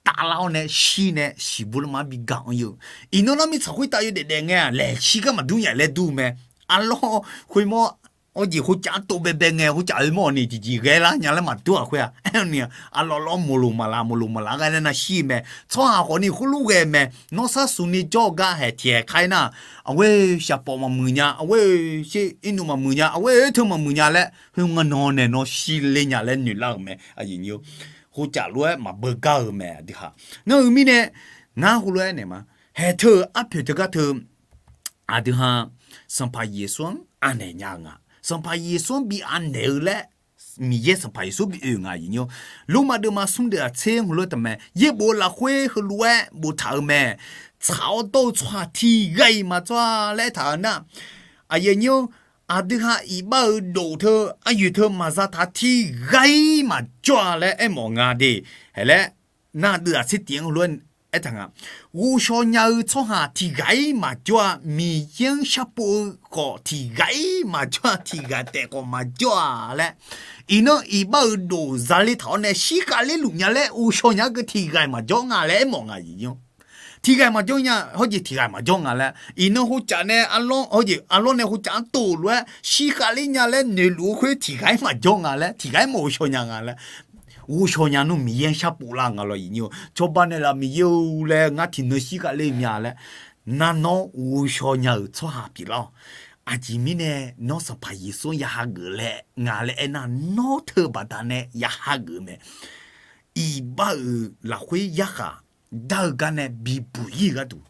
tavlar-awr nae shir nae shiqbur lanma bi ga anr-ir-eu. Iqnan nar mirtsaq khoertav yawdaef daef ngae-aq, laeqshir gar maqdur nya laer dur mae. Arlawr khoermawr, awr jeq hovcaf-anr tov baebae ngae, hovcaf oermawr-awq ni tiqjeq ghae lar nya laer maqdur-aq khoer-aq. Aerni, arlawr lawr mawqloq maqlaq mawqloq maqlaq ghae laer nar shir mae. Tsawrhaq khawf ni khoerlof ghae mae. Nawr sharsu ni jawr-eu gar haeq tiq haeq kar-ir nar, aqghoer shaqpawf maqmuiq nya, aqghoer sher irnmq maqmuiq nya, aqghoer teu maqmuiq nya laer, khoerngae nan naeq nawr shir ler nya laer noeqlar-euq mae. Hovcaf lof-aer maqbeugar-eu mae aqdui ha. Nar-eu mirnae, ngar heulof-aer naeq ma. Haeq teu-euq arpoeq teugar teu, aqdui ha Sanqpaq Yeqsur-anr anaeq nya-eu nga. Sanqpaq Yeqsur-anr bi anaeq-eu laer Miqyaer Sanqpaq Yeqsur bi oe nga. Lormav deuvma smr deuq aqtser heulof-aer taqmae, yaerbof-eu lafkhoer heulof-aer boftaq-eu mae. Tsaq-awr dawr-eu tsawrhaq tiq ghaq-iq maqjawr-a laer aertaq-euq nar, aqyuif aqnyir-or, aqdui ha iqbax-euq dof teu, aryoeq teu maqza taq tiq ghaq-iq maqjawr-a laer aermawf nga de. Haeq laer, nar deuv aqtser tiq-anr heulof-aer aertaq nga. Ghovshaw nya-eu tsawrhaq tiq ghaq-iq maqjawr-a, Miqyaer-anr sharpov-eu khawf tiq ghaq-iq maqjawr-a, tiq ghaq taef khawf maqjawr-a laer. Iqnan iqbax-euq dof zale taq-awr nae shirkhav ler luf nya laer ghovshaw nya-eu keuv tiq ghaq-iq maqjawr nga laer aermawf nga. Tiq ghaq-iq maqjawr nya, hawr jeq tiq ghaq-iq maqjawr nga laer. Iqnan hovcaf nae arlawr, hawr jeq arlawr nae hovcaf-anr tov lof-aer shirkhav ler nya laer noeqluf-eu khoer tiq ghaq-iq maqjawr nga laer, tiq ghaq-iq maqghovshaw nya nga laer. Ghovshaw nya nmr Miqyaer-anr sharpov lar nga lawr. Iqnyir-or, cawba naeqlaf Miqyaer-or laer ngar tiqnan shirkhav ler mya laer, nar nawr ghovshaw nya-euq tsawrhaq pyeuflar-awq. Aqjeq mirnae nawr Sanqpaq Yeqsur-anr ya hageuf laer nga laer aernar, nawr teu-eu baqdanae ya hageuf mae. Iqbax-euq lafkhoer yarkhaq dar-eu gar nae bibuq-ir-eu gharduq,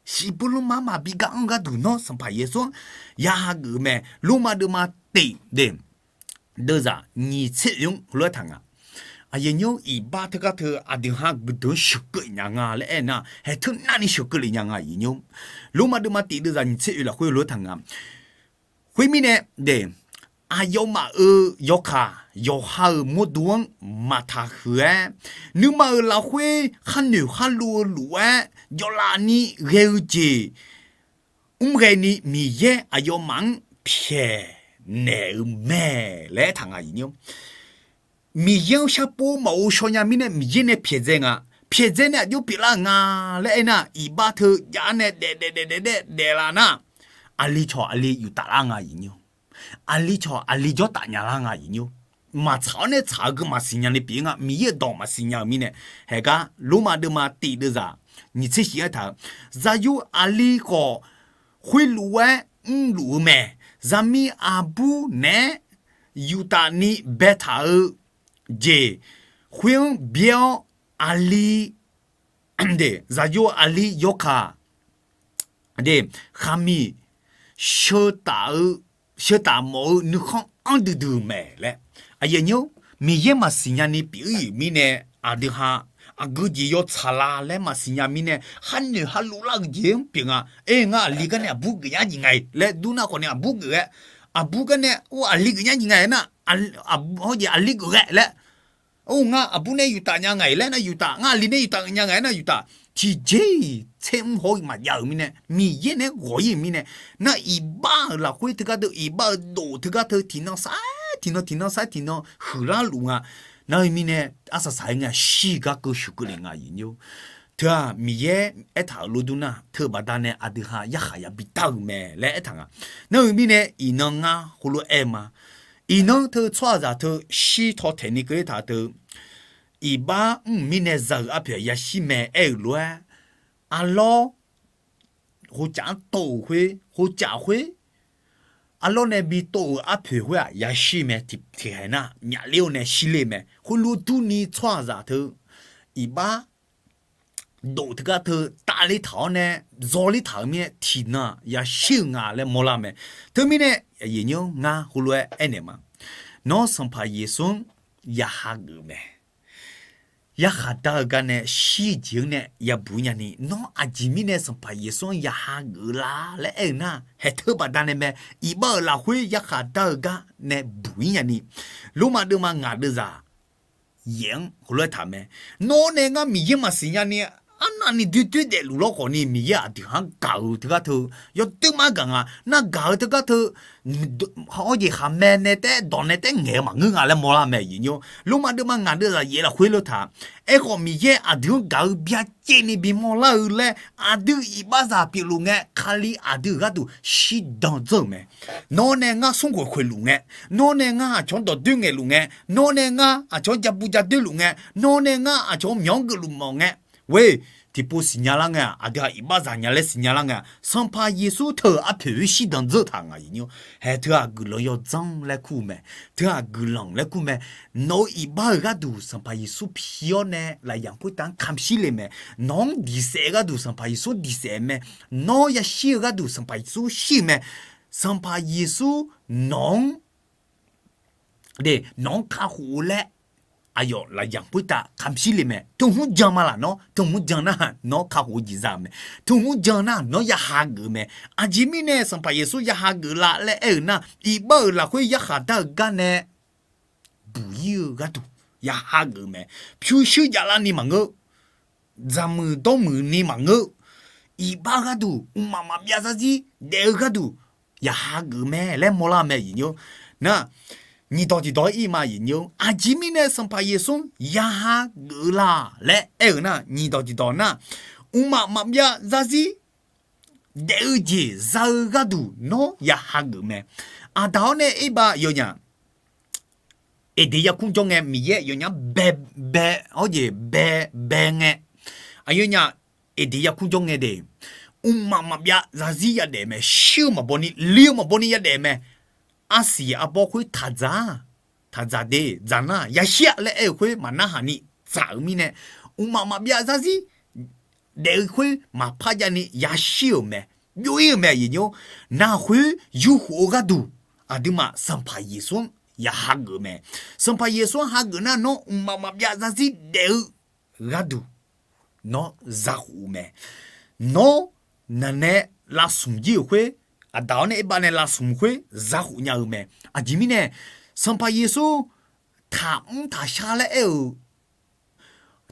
siqbur lanma maqbi gar anr-eu gharduq nawr Sanqpaq Yeqsur-anr ya hageuf mae. Lormav deuvma tiq de, deuvzaq nyiq tser oeq-anr heulof-aer taq nga. Aqyuif aqnyir-or, iqbax teugar teu aqdui ha guiqdeuq-anr sheuqkeuv nya nga laer aernar, haeq teu navni sheuqkeuv lef nya nga. Iqnyir-or, Lormav deuvma tiq deuvzaq nyiq tser oeq lafkhoer heulof-aer taq nga. Khoermirnae, aqyawfmaf-euq yawkaq, yawqha-euq mawrdo-anr maqtaq huiq-aer, nuima-euq lafkhoer khar noeq khar lov-eu lof-aer jawvlaf ni ghae-eu jeq mr ghae ni Miqyaer aqyawfmaf-anr pyaeqnaeq-eu mae laer aertaq nga. Iqnyir-or, Miqyaer-anr sharpov maqghovshaw nya mirnae Miqyaer nae pyaeqdzae nga. Pyaeqdzae nae aqjox pyeuflar-euq nga laer aernar, iqbax teu jav-ar nae daef daef daef daef daef daef laf nar, aqli cawq aqli yuftaf lar nga. Iqnyir-or, aqli cawq aqli jawrtaf nya lar nga. Iqnyir-or, maqtsaq-awr nae tsaq-eu geu maqsiq nya ni pyeuf nga. Miqyaer-euq dawq maqsiq nya-euq mirnae, haeq gar Lormav deuvma tiq deuvzaq nyiq tser shif-aer taq-eu, zaqyo aqli khawf khoerlof-aer mrluf-eu mae. Zaqmiq aqbur naeq-aer yuftaf ni baetaq-eu jeq khoer-anr byaer-awr, aqli zaqyo aqli yawkaq, khaqmiq sheuq taf-eu, sheuq taf mawf-eu nuikhanr anr duidui-eu mae laer. Aqyuif aqnyir-or, Miqyaer maqsiq nya ni pyeuf-ir-euq mirnae, aqdui ha aqgeu jeq yawtsaq la laer maqsiq nya mirnae, khar noeq khar lov lar-eu jeq-anr pyeuf nga. Aer, ngar aqli gar nae aqbur geuf nya jir nga-iq laer dur nar khawf ni aqbur geuf-aer, aqbur gar nae aqli geuf nya jir nga-aer nar, hawr jeq aqli geuf ghae laer, or, ngar aqbur nae yuftaf nya nga-iq laer nar yuftaf, ngar aqli nae yuftaf nya nga-aer nar yuftaf. Tiqjeq-iq tser mr haw-iq maqjav-euq mirnae, Miqyaer nae ghawq-ir-euq mirnae, nar iqbax-euq lafkhoer teugar teu, iqbax-euq dof teugar teu tiqnan sar tiqnan tiqnan sar tiqnan huiqlar luf nga. Nar-eu mirnae, arsaq saq-aer ngae shir-eu gar keuv shuif keuv lef nga, aqyuif nymr. Teu-aq, Miqyaer aertaq-euq lof dur nar, teu baqdanae aqdui ha yarkhaq yabi dar-eu mae laer aertaq nga. Nar-eu mirnae, iqnan ngar heulof-aer aer ma. Iqnan teu tsawrhaqzaq teu shir taw taeq ni keuv-ir taq teu, iqbax mr-euq mirnae za-euq arpoeq yashir mae aer-euq lof-aer, arlawr hocaf-anr tov-euq khoer, hocaf khoer, arlawr nae bi tov-euq arpoeq khoer-aq yashir mae. Tiqkhaeq nar myafler-eu nae shir ler mae. Khoerlof durni tsawrhaqzaq teu iqbax dof teugar teu tavler taq-awr nae zawler taq-euq mirnae tiqnan yashir-euq nga laer mawrlar mae. Teumirnae, ngar heulof-aer aernaeq ma. Nawr Sanqpaq Yeqsur-anr ya hageuf mae. Yarkhaq dar-eu gar nae shir-eu jeq-anr nae yabuq-ir nyani, nawr aqjeq mirnae Sanqpaq Yeqsur-anr ya hageuf la laer aer-eu nar, haeq teu baqdanae mae. Iqbax-euq lafkhoer yarkhaq dar-eu gar nae buq-ir nyani, Lormav deuvma ngaq deuvzaq yaef-anr heulof-aer taq mae. Nawr nae ngar Miqyaer maqsiq nyani, arnavni doer doer daefluf lawrkhawf ni Miqyaer aqdui ha-anr gaq-eu teugar teu yawdui mar gaq nga. Nar gaq-eu teugar teu, hawr jeq khaqmae nae taef-aer dawq nae taef-aer ngaeq-eu maqngeur nga laer mawrlar mae, aqyuif nymr. Lormav deuvma ngaq deuvzaq yaef lafkhoer lor taq. Aerkhawf Miqyaer aqdui-anr gaq-eu byacaevni bimawr lar-eu laer aqdui iqbaxzaq pyeufluf ngae, Kali aqdui-euq gharduq shirdan dzeur-euq mae. Nawr nae ngar smrkhoeq khoeqluf ngae, nawr nae ngar aqcawq-anr dawqdoer ngaeqluf ngae, nawr nae ngar aqcawq-anr jabu jadoer luf ngae, nawr nae ngar aqcawq-anr myawq-anr geufluf mawf ngae, Ghoer, tiqpov siqnya lar ngae-aq, aqdui-aq iqbaxzaq nya laer siqnya lar ngae-aq, Sanqpaq Yeqsur teu-euq arpoeq-aer shirdan dzeur taq ngaq, aqyuif nymr. Haeq teu-aq guiqlanq yawdzanr laer kur mae. Teu-aq guiqlanq laer kur mae. Nawq-eu iqbax-euq gharduq Sanqpaq Yeqsur pi-awr nae lafyaq khoertav-anr kamq shir le mae. Nawq-anr diqsaef-eu gharduq Sanqpaq Yeqsur diqsaef mae. Nawr yashir-eu gharduq Sanqpaq Yeqsur shir-eu mae. Sanqpaq Yeqsur nawq-anr de, nawq-anr kakhof-eu laer aqyawf lafyaq khoertav kamq shir le mae. Teu hmq jan ma laf nawr, teu hmq jan nar nawr kakhof-eu jeq za-eu mae. Teu hmq jan nar nawr ya hageuf-eu mae. Aqjeq mirnae Sanqpaq Yeqsur ya hageuf la laer aer-eu nar, iqbax-euq lafkhoer yarkhaq dar-eu gar nae buq-ir-eu gharduq ya hageuf-eu mae. Pyurshuir javlar ni maqngeur, dzaqmuiq dawrmuiq ni maqngeur, iqbax gharduq mqmaq maqbyav zarzir daef-eu gharduq ya hageuf mae laer mawrlar mae, aqyuif nymr. Nar, nyiqdawq tiqdawq-aer ir ma, aqyuif nymr. Aqjeq mirnae Sanqpaq Yeqsur-anr ya hageuf-eu la laer aer-eu nar, nyiqdawq tiqdawq nar, mqmaq maqbyav zarzir daef-eu jeq za-eu gharduq nawr ya hageuf mae. Aqdaq-awr nae ir bav yawnyaf, Eqdeq yarkmr jawr ngae, Miqyaer yawnyaf bae, bae, hawr jeq bae, bae ngae, aqyawfnyaf Eqdeq yarkmr jawr ngae de, mqmaq maqbyav zarzir yadaef mae. Shir-eu maqbaw ni, li-eu maqbaw ni yadaef mae. Arsiq arbawr khoer taqdzaq, taqdzaq de, dzaq nar yashir-a laer aer-eu khoer maqnarhaq ni dzaq-eu mirnae, mqmaq maqbyav zarzir daef-eu khoer maqpar jav ni yashir-euq mae. Byov-ir-euq mae, aqyuif nymr. Nar khoer yurkhof-eu gharduq aqduimaf Sanqpaq Yeqsur-anr ya hageuf mae. Sanqpaq Yeqsur-anr hageuf nar nawr mqmaq maqbyav zarzir daef-eu gharduq nawr zakhof-eu mae. Nawr nanae lavsmq jir-euq khoer, aqdaq-awr nae ir bav nae lavsmq khoer zakhof nya-eu mae. Aqjeq mirnae Sanqpaq Yeqsur taqmr taqshar laer aer-eu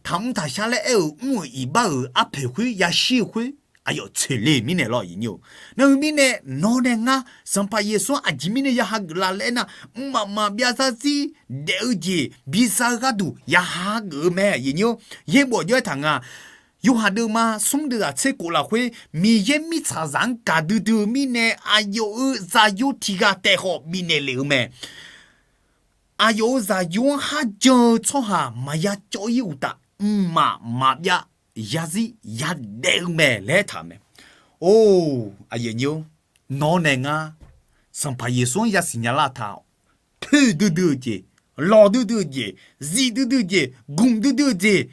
taqmr taqshar laer aer-euq mr-euq iqbax-euq arpoeq khoer yashir-eu khoer aqyawf tsoeq le mirnae lawr, aqyuif nymr-or. Nar-eu mirnae nawr nae ngar Sanqpaq Yeqsur-anr aqjeq mirnae ya hageuf la laer aer nar, mqmaq maqbyav zarzir daef-eu jeq biza-eu gharduq ya hageuf-eu mae, aqyuif nymr-or. Yaerbof jawr-aer taq nga. Yorhaq deuvma smr deuvzaq tser kof lafkhoer Miqyaer mirtsaqzaq-anr gaqdui dui-eu mirnae aqyawf-euq zaqyo tiq ghaq taef khawf bifnaeq lef-eu mae. Aqyawf-euq zaqyo-anr kharjan-eu tsawrhaq maqya cawv-ir uqtaf, mqmaq maqbyav zarzir yadaef-eu mae laer taq-eu mae. Or, aqyuif nymr-or, nawr nae ngar Sanqpaq Yeqsur-anr yasiq nya lar taq-awq. Toeq duidui-eu jeq, lawq duidui-eu jeq, zif duidui-eu jeq, gmq duidui-eu jeq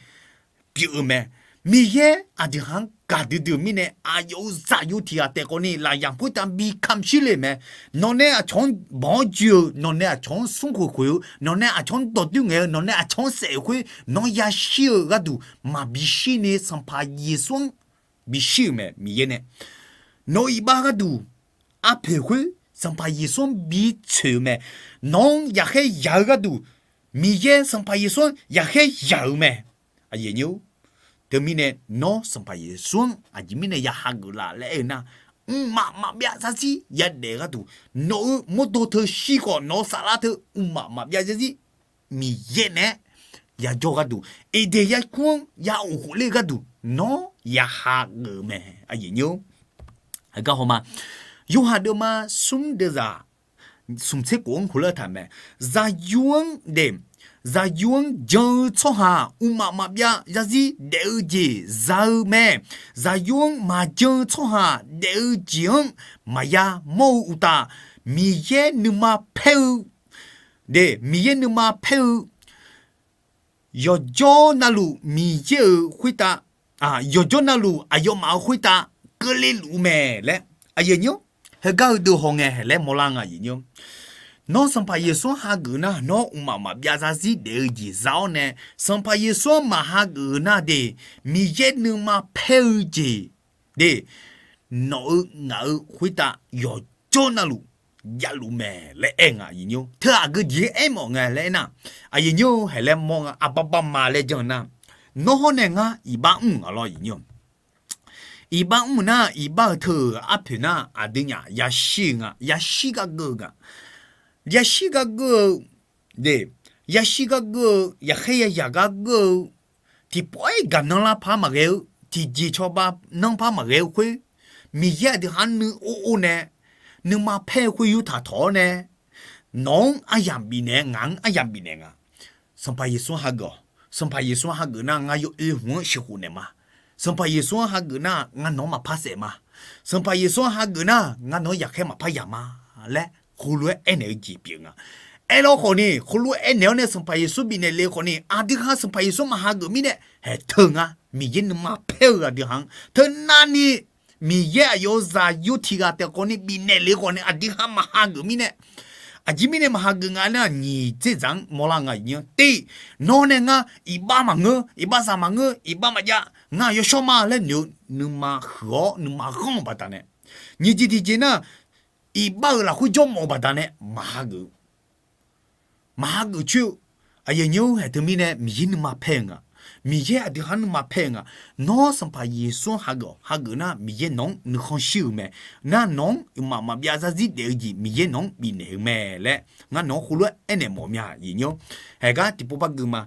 pyeuf-eu mae. Miqyaer aqdui haq-anr gaqdui dui-euq mirnae, aqyawf-euq zaqyo tiq ghaq taef khawf ni lafyaq khoertav bi kamq shir le-euq mae. Nawq nae aqcawq-anr banq-awr joe-euq, nawq nae aqcawq-anr smrkhoeq khoeq-eu, nawq nae aqcawq-anr dawqdoer ngaeq-eu, nawq nae aqcawq-anr saef-euq khoer nawq-anr yashir-eu gharduq maqbi shir ni Sanqpaq Yeqsur-anr bi shir-euq mae. Miqyaer nae nawq-euq iqbax gharduq arpoeq khoer Sanqpaq Yeqsur-anr bi tsoeq-eu mae. Nawq-anr yaqkhaer yaq-eu gharduq Miqyaer Sanqpaq Yeqsur-anr yaqkhaer yaq-euq mae. Aqyuif aqnyir-or, teumirnae nawr Sanqpaq Yeqsur-anr aqjeq mirnae ya hageuf laf laer aer-eu nar, mqmaq maqbyav zarzir yadaef-eu gharduq, nawq-euq mawrdo teu shir khawf, nawq-euq saflar teu mqmaq maqbyav zarzir Miqyaer naeq-aer yajawr gharduq, Eqdeq yarkmr-anr ya of khofler-eu gharduq nawr ya hageuf-eu mae. Aqyuif aqnyir-or, heugar hawma, Yorhaq deuvma smr deuvzaq smq tser khof-anr heulof-aer taq mae. Zaqyo-anr daef, zaqyo-anr jan-eu tsawrhaq mqmaq maqbyav zarzir daef-eu jeq za-eu mae. Zaqyo-anr maqjan-eu tsawrhaq daef-eu jeq-anr maqya mawr-eu uqtaf, Miqyaer nuima paer-eu, de, Miqyaer nuima paer-eu yawqjawr navluf Miqyaer-euq khoertav, yawqjawr navluf aqyawfmaf-euq khoertav keuvle luf-eu mae laer, aqyuif aqnyir-or, heugar heudeuq hawngae haeq laer mawrlar nga. Nawr Sanqpaq Yeqsur-anr hageuf nar, nawr mqmaq maqbyav zarzir daef-eu jeq za-awr nae, Sanqpaq Yeqsur-anr maq hageuf-eu nar de, Miqyaer nuima paer-eu jeq de, nawq-eu ngaq-eu khoertav yawqjawr navluf javluf mae laer aer nga. Teu aqgeu jeq-aer aermawf nga laer aernar, aqyuif aqnyir-or, haeq laer mawr nga, aqbavbavma laer jan-eu nar, nawr hawr nae ngar iqbax mr nga lawr. Iqbax mr-eu nar, iqbax-euq teu-euq arpoeq nar aqdui nyaf yashir-eu nga, yashir gar geur-eu nga, yashir gar geur-eu, de, yashir gar geur-eu, yaqkhaer yayaq gar geur-eu, tiqpawf-aer gaqnan lar par maqghae-eu, tiqjeq cawba nanr par maqghae-eu khoer, Miqyaer aqdui haq-anr nuior or nae, nuima paer-eu khoer yurtaq tawq-awr nae, nawq-anr aryamq bifnaeq-aer, ngaq-anr aryamq bifnaeq nga. Sanqpaq Yeqsur-anr hageuf-awq. Sanqpaq Yeqsur-anr hageuf nar, ngar yawoer hmq-anr sheuqkhof naeq ma. Sanqpaq Yeqsur-anr hageuf nar, ngar nawq-anr maqpar saef ma. Sanqpaq Yeqsur-anr hageuf nar, ngar nawq-anr yaqkhaer maqpar yaq ma laer, heulof-aer aernaeq-eu jeq pyeuf nga. Aerlawr khawf ni, heulof-aer aernaeq-awr nae Sanqpaq Yeqsur bifnaeq le khawf ni, aqdui haq Sanqpaq Yeqsur maqhageuf mirnae, haeq teu nga, Miqyaer nuima paer-eu aqdui haq-anr teu navni, Miqyaer aqyawf-euq zaqyo tiq ghaq taef khawf ni bifnaeq le khawf ni, aqdui haq maqhageuf mirnae, aqjeq mirnae maqhageuf nga nar, nyiq dzerdzaq-anr mawrlar nga. Iqnyir-anr te, nawr nae ngar iqbax maqngeur, iqbaxzaq maqngeur, iqbax maqjav, ngar yawshawr ma laer noeq-eu nuima huiq-awr nuima ghanr-eu baqdanae, nyiq jeq tiq jeq nar, iqbax-euq lafkhoer jawr mawf-eu baqdanae maqhageuf maqhageuf coer-eu, aqyuif aqnyir-or, haeq teumirnae Miqyaer nuima paer-eu nga. Miqyaer aqdui haq-anr nuima paer-eu nga. Nawr Sanqpaq Yeqsur-anr hageuf-awq. Hageuf nar, Miqyaer nawq-anr nuikhanr shir-eu mae. Nar nawq-anr mqmaq maqbyav zarzir daef-eu jeq Miqyaer nawq-anr bifnaeq-eu mae laer ngar nawq-anr heulof-aer aernaeq mawf mya. Iqnyir-or, haeq gar tiqpov par gui ma.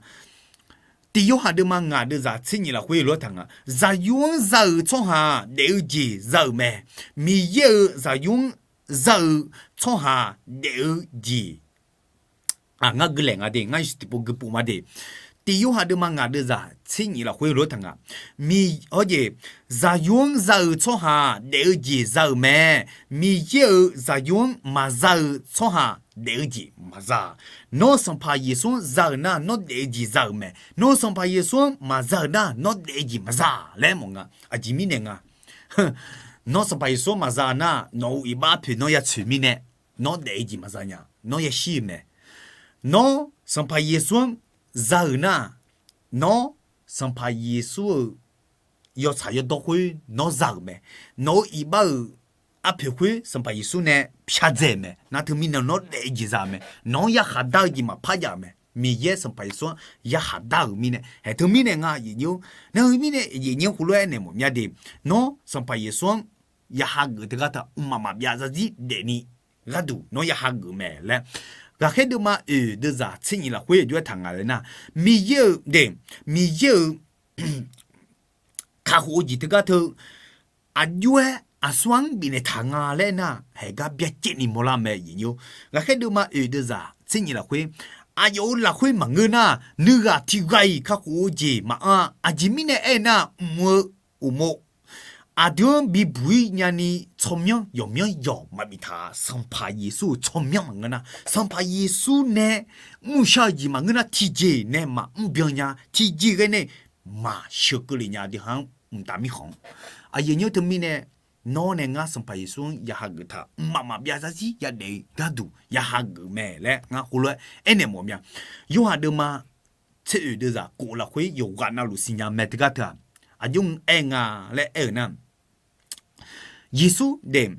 Tiq Yorhaq deuvma ngaq deuvzaq tser nyiq lafkhoer lof-aer taq nga. Zaqyo-anr za-euq tsawrhaq daef-eu jeq za-euq mae. Miqyaer-euq zaqyo-anr za-euq tsawrhaq daef-eu jeq, ngar gui laeq nga de, ngar tiqpov gui pov ma de. Tiq Yorhaq deuvma ngaq deuvzaq tser nyiq lafkhoer lof-aer taq nga. Miq, hawjeq, zaqyo-anr za-euq tsawrhaq daef-eu jeq za-euq mae. Miqyaer-euq zaqyo-anr maqza-euq tsawrhaq daef-eu jeq maqza. Nawr Sanqpaq Yeqsur-anr za-euq nar, nawr daef-eu jeq za-euq mae. Nawr Sanqpaq Yeqsur-anr maqza-euq nar, nawr daef-eu jeq maqza laer mawf nga. Aqjeq mirnae nga. Nawr Sanqpaq Yeqsur-anr maqza nar, nawq-euq iqbax poeq nawr ya tsoeq mirnae, nawr daef-eu jeq maqza nya, nawr yashir-eu mae. Nawr Sanqpaq Yeqsur-anr za-euq nar, nawr Sanqpaq Yeqsur-euq yawtsaq yawdawr khoer nawr za-euq mae. Nawq-euq iqbax-euq arpoeq khoer Sanqpaq Yeqsur nae pyadzae-euq mae. Nar teumirnae nawr daef-eu jeq za-euq mae. Nawq-anr yarkhaq dar-eu jeq maqpar jav-euq mae. Miqyaer Sanqpaq Yeqsur-anr yarkhaq dar-euq mirnae, haeq teumirnae nga. Aqyuif aqnyir-or, nar-eu mirnae aqyuif aqnyir heulof-aer aernaeq mawf mya de. Nawr Sanqpaq Yeqsur-anr ya hageuf teugar taq mqmaq maqbyav zarzir daefni gharduq nawr ya hageuf mae laer, ghaqkhaer deuvma oeq deuvzaq tser nyiq lafkhoer aqjox-aer taq nga laer nar, Miqyaer-euq de, Miqyaer-euq kakhof-eu jeq teugar teu aqjox-aer aqsur-anr bifnaeq taq nga laer nar, haeq gar byacaevni mawrlar mae. Aqyuif aqnyir-or, ghaqkhaer deuvma oeq deuvzaq tser nyiq lafkhoer, aqyawf-euq lafkhoer maqngeur nar, nuighaq tiq ghaq-iq kakhof-eu jeq maqanr-a. Aqjeq mirnae aernar, mq-eu uqmov aqdui-anr bibuq-ir nyani tsawrmyanr yawqmyanr yawq maqbif taq-a. Sanqpaq Yeqsur-euq tsawrmyanr maqngeur nar, Sanqpaq Yeqsur nae mrshar-eu jeq maqngeur nar, tiqjeq nae maqmr byan nya. Tiqjeq ghae nae maqsheuq keuvle nya dui ha-anr mqtav mirkhanq-anr. Aqyuif aqnyir teumirnae, nawr nae ngar Sanqpaq Yeqsur-anr ya hageuf taq mqmaq maqbyav zarzir yadaef-eu gharduq ya hageuf mae laer ngar heulof-aer aernaeq mawf mya. Yorhaq deuvma tser oeq deuvzaq kof lafkhoer yawqghaq navluf siqnya mae teugar teu-aq, aqjox aer nga laer aer-eu nar, Yeqsur daef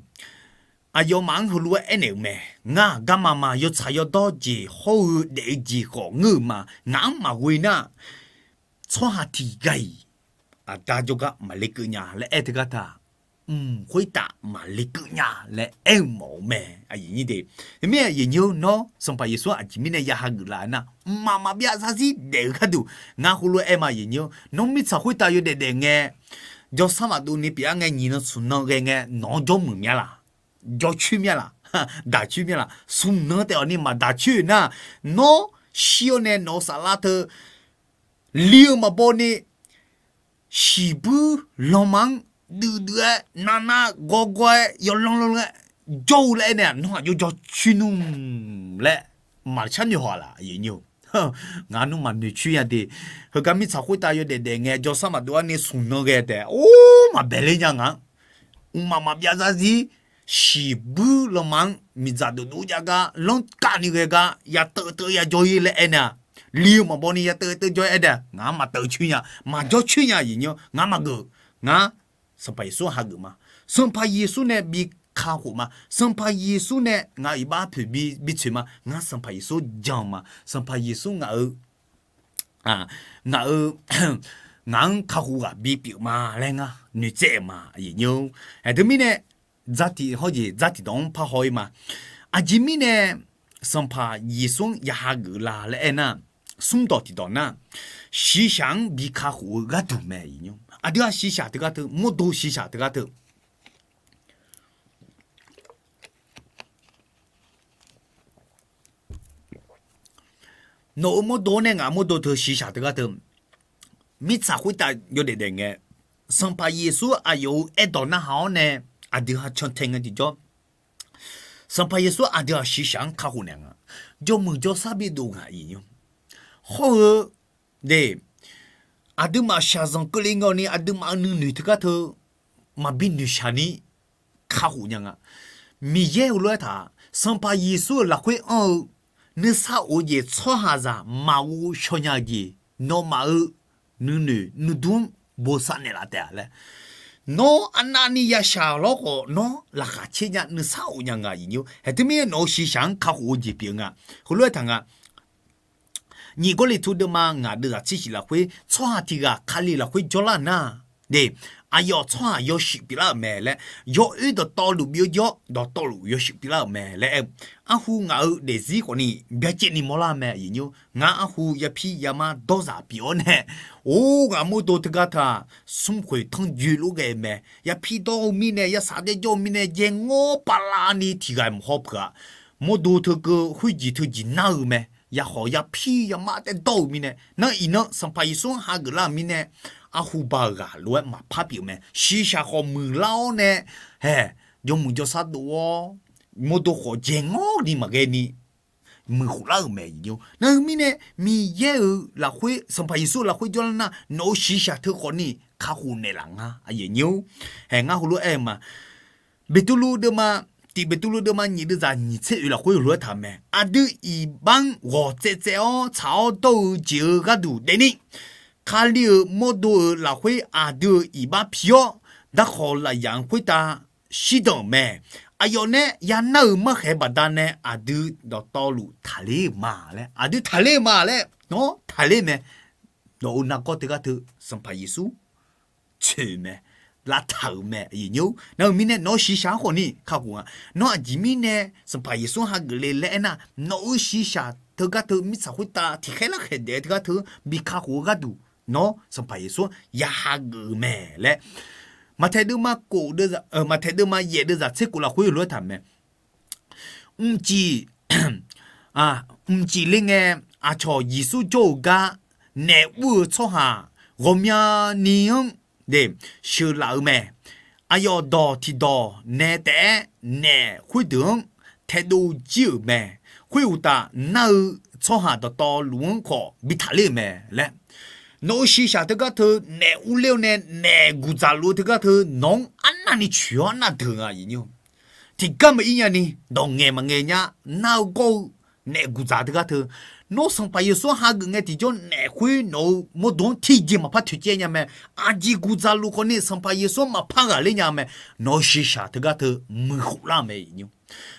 aqyawfmaf-anr heulof-aer aernaeq-euq mae. Ngar-aq garma ma yawtsaq yawdawr jeq hawr-eu daef-eu jeq khawf ngeur-euq ma. Ngaq-anr maqghoe nar, tsawrhaq tiq ghaq-iq aqda jawrgar maqle keuv nya laer aer teugar teu-aq, mq khoertav maqle keuv nya laer aer-eu mawf-eu mae. Aqyuif aqnyir de, teumirnae aqyuif aqnyir-eu nawr Sanqpaq Yeqsur aqjeq mirnae ya hageuf laf-eu nar, mqmaq maqbyav zarzir daef-eu gharduq ngar heulof-aer aer ma. Aqyuif aqnyir-eu nawr mirtsaq khoertav yawdaef daef ngae, jawrsar maqdov ni pyeuf-aer ngae, nyiq nan smq nan ghae ngae nawq-anr jawrmuiq mya laq, jawrcoer mya laq, daqcoer mya laq, smq nan taef-awq ni maqdaqcoer-eu nar, nawr shir-awr nae nawq-eu saflar teu li-eu maqbaw ni shiqbuir lanma-anr duidui-aer navnav gawrgawr-aer yawlanr lanr-aer jawr-eu laer aer nae-aq, nawr aqjox jawrcoer nmr laer maqshar noeq haw laf. Ngaq nmr maqnoeq coer nya de. Heugar mirtsaq khoertav yawdaef daef ngae jawrsar maqdov-aer ni smq nan ghae taef or maqbae ler nya ngaq-anr. Mqmaq maqbyav zarzir shiqbuir lanma-anr miqdzaq dovdov jav gar lanr kavni ghae gar ya teuv teuv ya jawr-ir laer aer nae-aq, li-eu maqbaw ni ya teuv teuv jawr-ir aer nae-aq, ngaq-anr maqteuv coer nya, maqjawr coer nya. Aqyuif aqnyir-eu ngar maqgeuf, ngar Sanqpaq Yeqsur hageuf ma. Sanqpaq Yeqsur nae bi kakhof ma. Sanqpaq Yeqsur nae ngaq-euq iqbax poeq bi, bi tsoeq ma. Ngar Sanqpaq Yeqsur jan ma. Sanqpaq Yeqsur ngaq-euq ngaq-eu, ngaq-anr kakhof ghaq bipyeuf ma laer ngar noeqtsaev-euq ma. Aqyuif aqnyir-eu, teumirnae dzar tiq hawr jeq dzar tiqdawq-anr parhaw-ir ma. Aqjeq mirnae Sanqpaq Yeqsur-anr ya hageuf la laer aernar, smrdawq tiqdawq nar, shiqshaq-anr bi kakhof-eu gharduq mae. Aqdui-aq shiqshaq teugar teu, mawrdo shiqshaq teugar teu Nawq-euq mawrdo-awr nae ngaq mawrdo teu shiqshaq teugar teu, mirtsaq khoertav yawdaef daef ngae, Sanqpaq Yeqsur aqyawf-euq aerdawq narhaq-awr nae aqdui ha cantae ngae tiqjawr, Sanqpaq Yeqsur aqdui-aq shiqshaq-anr kakhof naeq nga. Jawrmuiq jawrsar bi dov ngaq iq nymr. Hawr-eu de, aqduimaf shaqzanq keuvle ngae ni aqduimaf-euq nuinoeq teugar teu maqbi noeqshaq ni kakhof nya nga. Miqyaer heulof-aer taq, Sanqpaq Yeqsur-euq lafkhoer anr-eu nuisar of-eu jeq tsawrhaqzaq maqghov shaw nya-eu jeq, nawmaf-euq nuinoeq nuidur-anr bosav naeqlaf taef-a laer. Nawr arnavni yashaq lawr khawf nawr laqkhaq caer nya nuisar of nya nga iq nymr. Haeq teumirnae nawq-euq shiqshaq-anr kakhof-eu jeq pyeuf nga. Heulof-aer taq nga. Nyiq Gawrliqtu deuvma ngaq deuvzaq tser shif lafkhoer tsawrhaq tiq ghaq Kali lafkhoer jawrlar nar, de, aqyawf tsawrhaq yawshuif pyeuflar-euq mae laer, yawoer dawqtawvluf bi-eu jawr dawqtawvluf yawshuif pyeuflar-euq mae laer aer-eu, arhu ngaq-euq daefzir khawfni byacaevni mawrlar-eu mae iq nymr. Ngar arhu yapir yamar dawrzaq pyeuf-awr nae, or ngaq mawrdo teugar teu-aq, smrkhoeq tanrjoe lof ghae-eu mae. Yapir dawr-eu mirnae, yarsaq daer jawr-eu mirnae, jae ngawr pavlavni tiq ghaq mq haw peuq-aq, mawrdo teu keuv khoerjeq teujeq nar-eu mae. Yakhawf yapir yamar taer dawr-euq mirnae, nar iqnan Sanqpaq Yeqsur-anr hageuf lar-euq mirnae, arhu ba-euq ghaq lof-aer maqpar pyeuf mae. Shiqshaq khawf muiqlar-awr nae, haeq, jawrmuiq jawrsar dov-awr, mawrdo khawf jae ngawr ni maqghae ni muiqkhof lar-euq mae iq nymr. Nar-eu mirnae, Miqyaer-euq lafkhoer, Sanqpaq Yeqsur-euq lafkhoer jawrlar nar, nawq-euq shiqshaq teu khawfni kakhof naeqlaf nga, aqyuif aqnyir-or. Haeq, ngar heulof-aer-eu ma. Beqtuvluv deuvma, tiq Beqtuvluv deuvma nyiq deuvzaq nyiq tser oeq lafkhoer heulof-aer taq-eu mae. Aqdui iqbax-anr ghawq tsaev tsaev-awr tsaq-awr dawr-eu jeq-euq gharduq daefni, Kali-euq mawrdo-euq lafkhoer aqdui-euq iqbax pi-awr, darkawq lafyaq-anr khoertav shirdan-euq mae. Aqyawf nae yanar-euq markhaeq baqdanae aqdui dawqtawvluf taqler-euq ma laer, aqdui taqler-eu ma laer nawr taqler mae. Nawq-euq nargawr teugar teu Sanqpaq Yeqsur tsoeq-euq mae, lavtaq-euq mae, iq nymr. Nar-eu mirnae nawq-euq shiqshaq-anr khawfni kakhof nga. Nawr aqjeq mirnae Sanqpaq Yeqsur hageuf le laer aernar, nawq-euq shiqshaq teugar teu mirtsaq khoertav tiqkhaer larkhaeq daef-eu teugar teu bi kakhof-eu gharduq, nawr Sanqpaq Yeqsur ya hageuf-eu mae laer, Maqtaeq deuvma kof, Maqtaeq deuvma yaef deuvzaq tser kof lafkhoer heulof-aer taq-eu mae. Mqcif, mqcif ler ngae, aqcawq Yeqsur jawr-eu gar naef ur-eu tsawrhaq ghawqmyani-anr de sheuqlaf-eu mae. Aqyawf dawq tiqdawq nae taef-aer naef khoerdeuq-anr taedov jir-euq mae. Khoeruqtaf nar-eu tsawrhaq dawqtawvluf-anr khawf bi taqler-euq mae laer. Nawq-euq shiqshaq teugar teu naef urler-awr nae naef guqdzaq luf-eu teugar teu nawq-anr arnavni coeq-awr arnav deuq nga aqyuif nyir-or. Tiqgar maqir nyani dawq ngaeq maqngae nya, nar-eu gawr-eu naef guqdzaq teugar teu. Nawr Sanqpaq Yeqsur-anr hageuf ngae tiqjawr naef khoer nawq-euq mawrdo-anr tiqjeq maqpar toeqcaev nya mae. Aqjeq guqdzaq luf khawfni Sanqpaq Yeqsur-anr maqpar ghaqler nya-eu mae. Nawq-euq shiqshaq teugar teu muiqkhof lar-eu mae.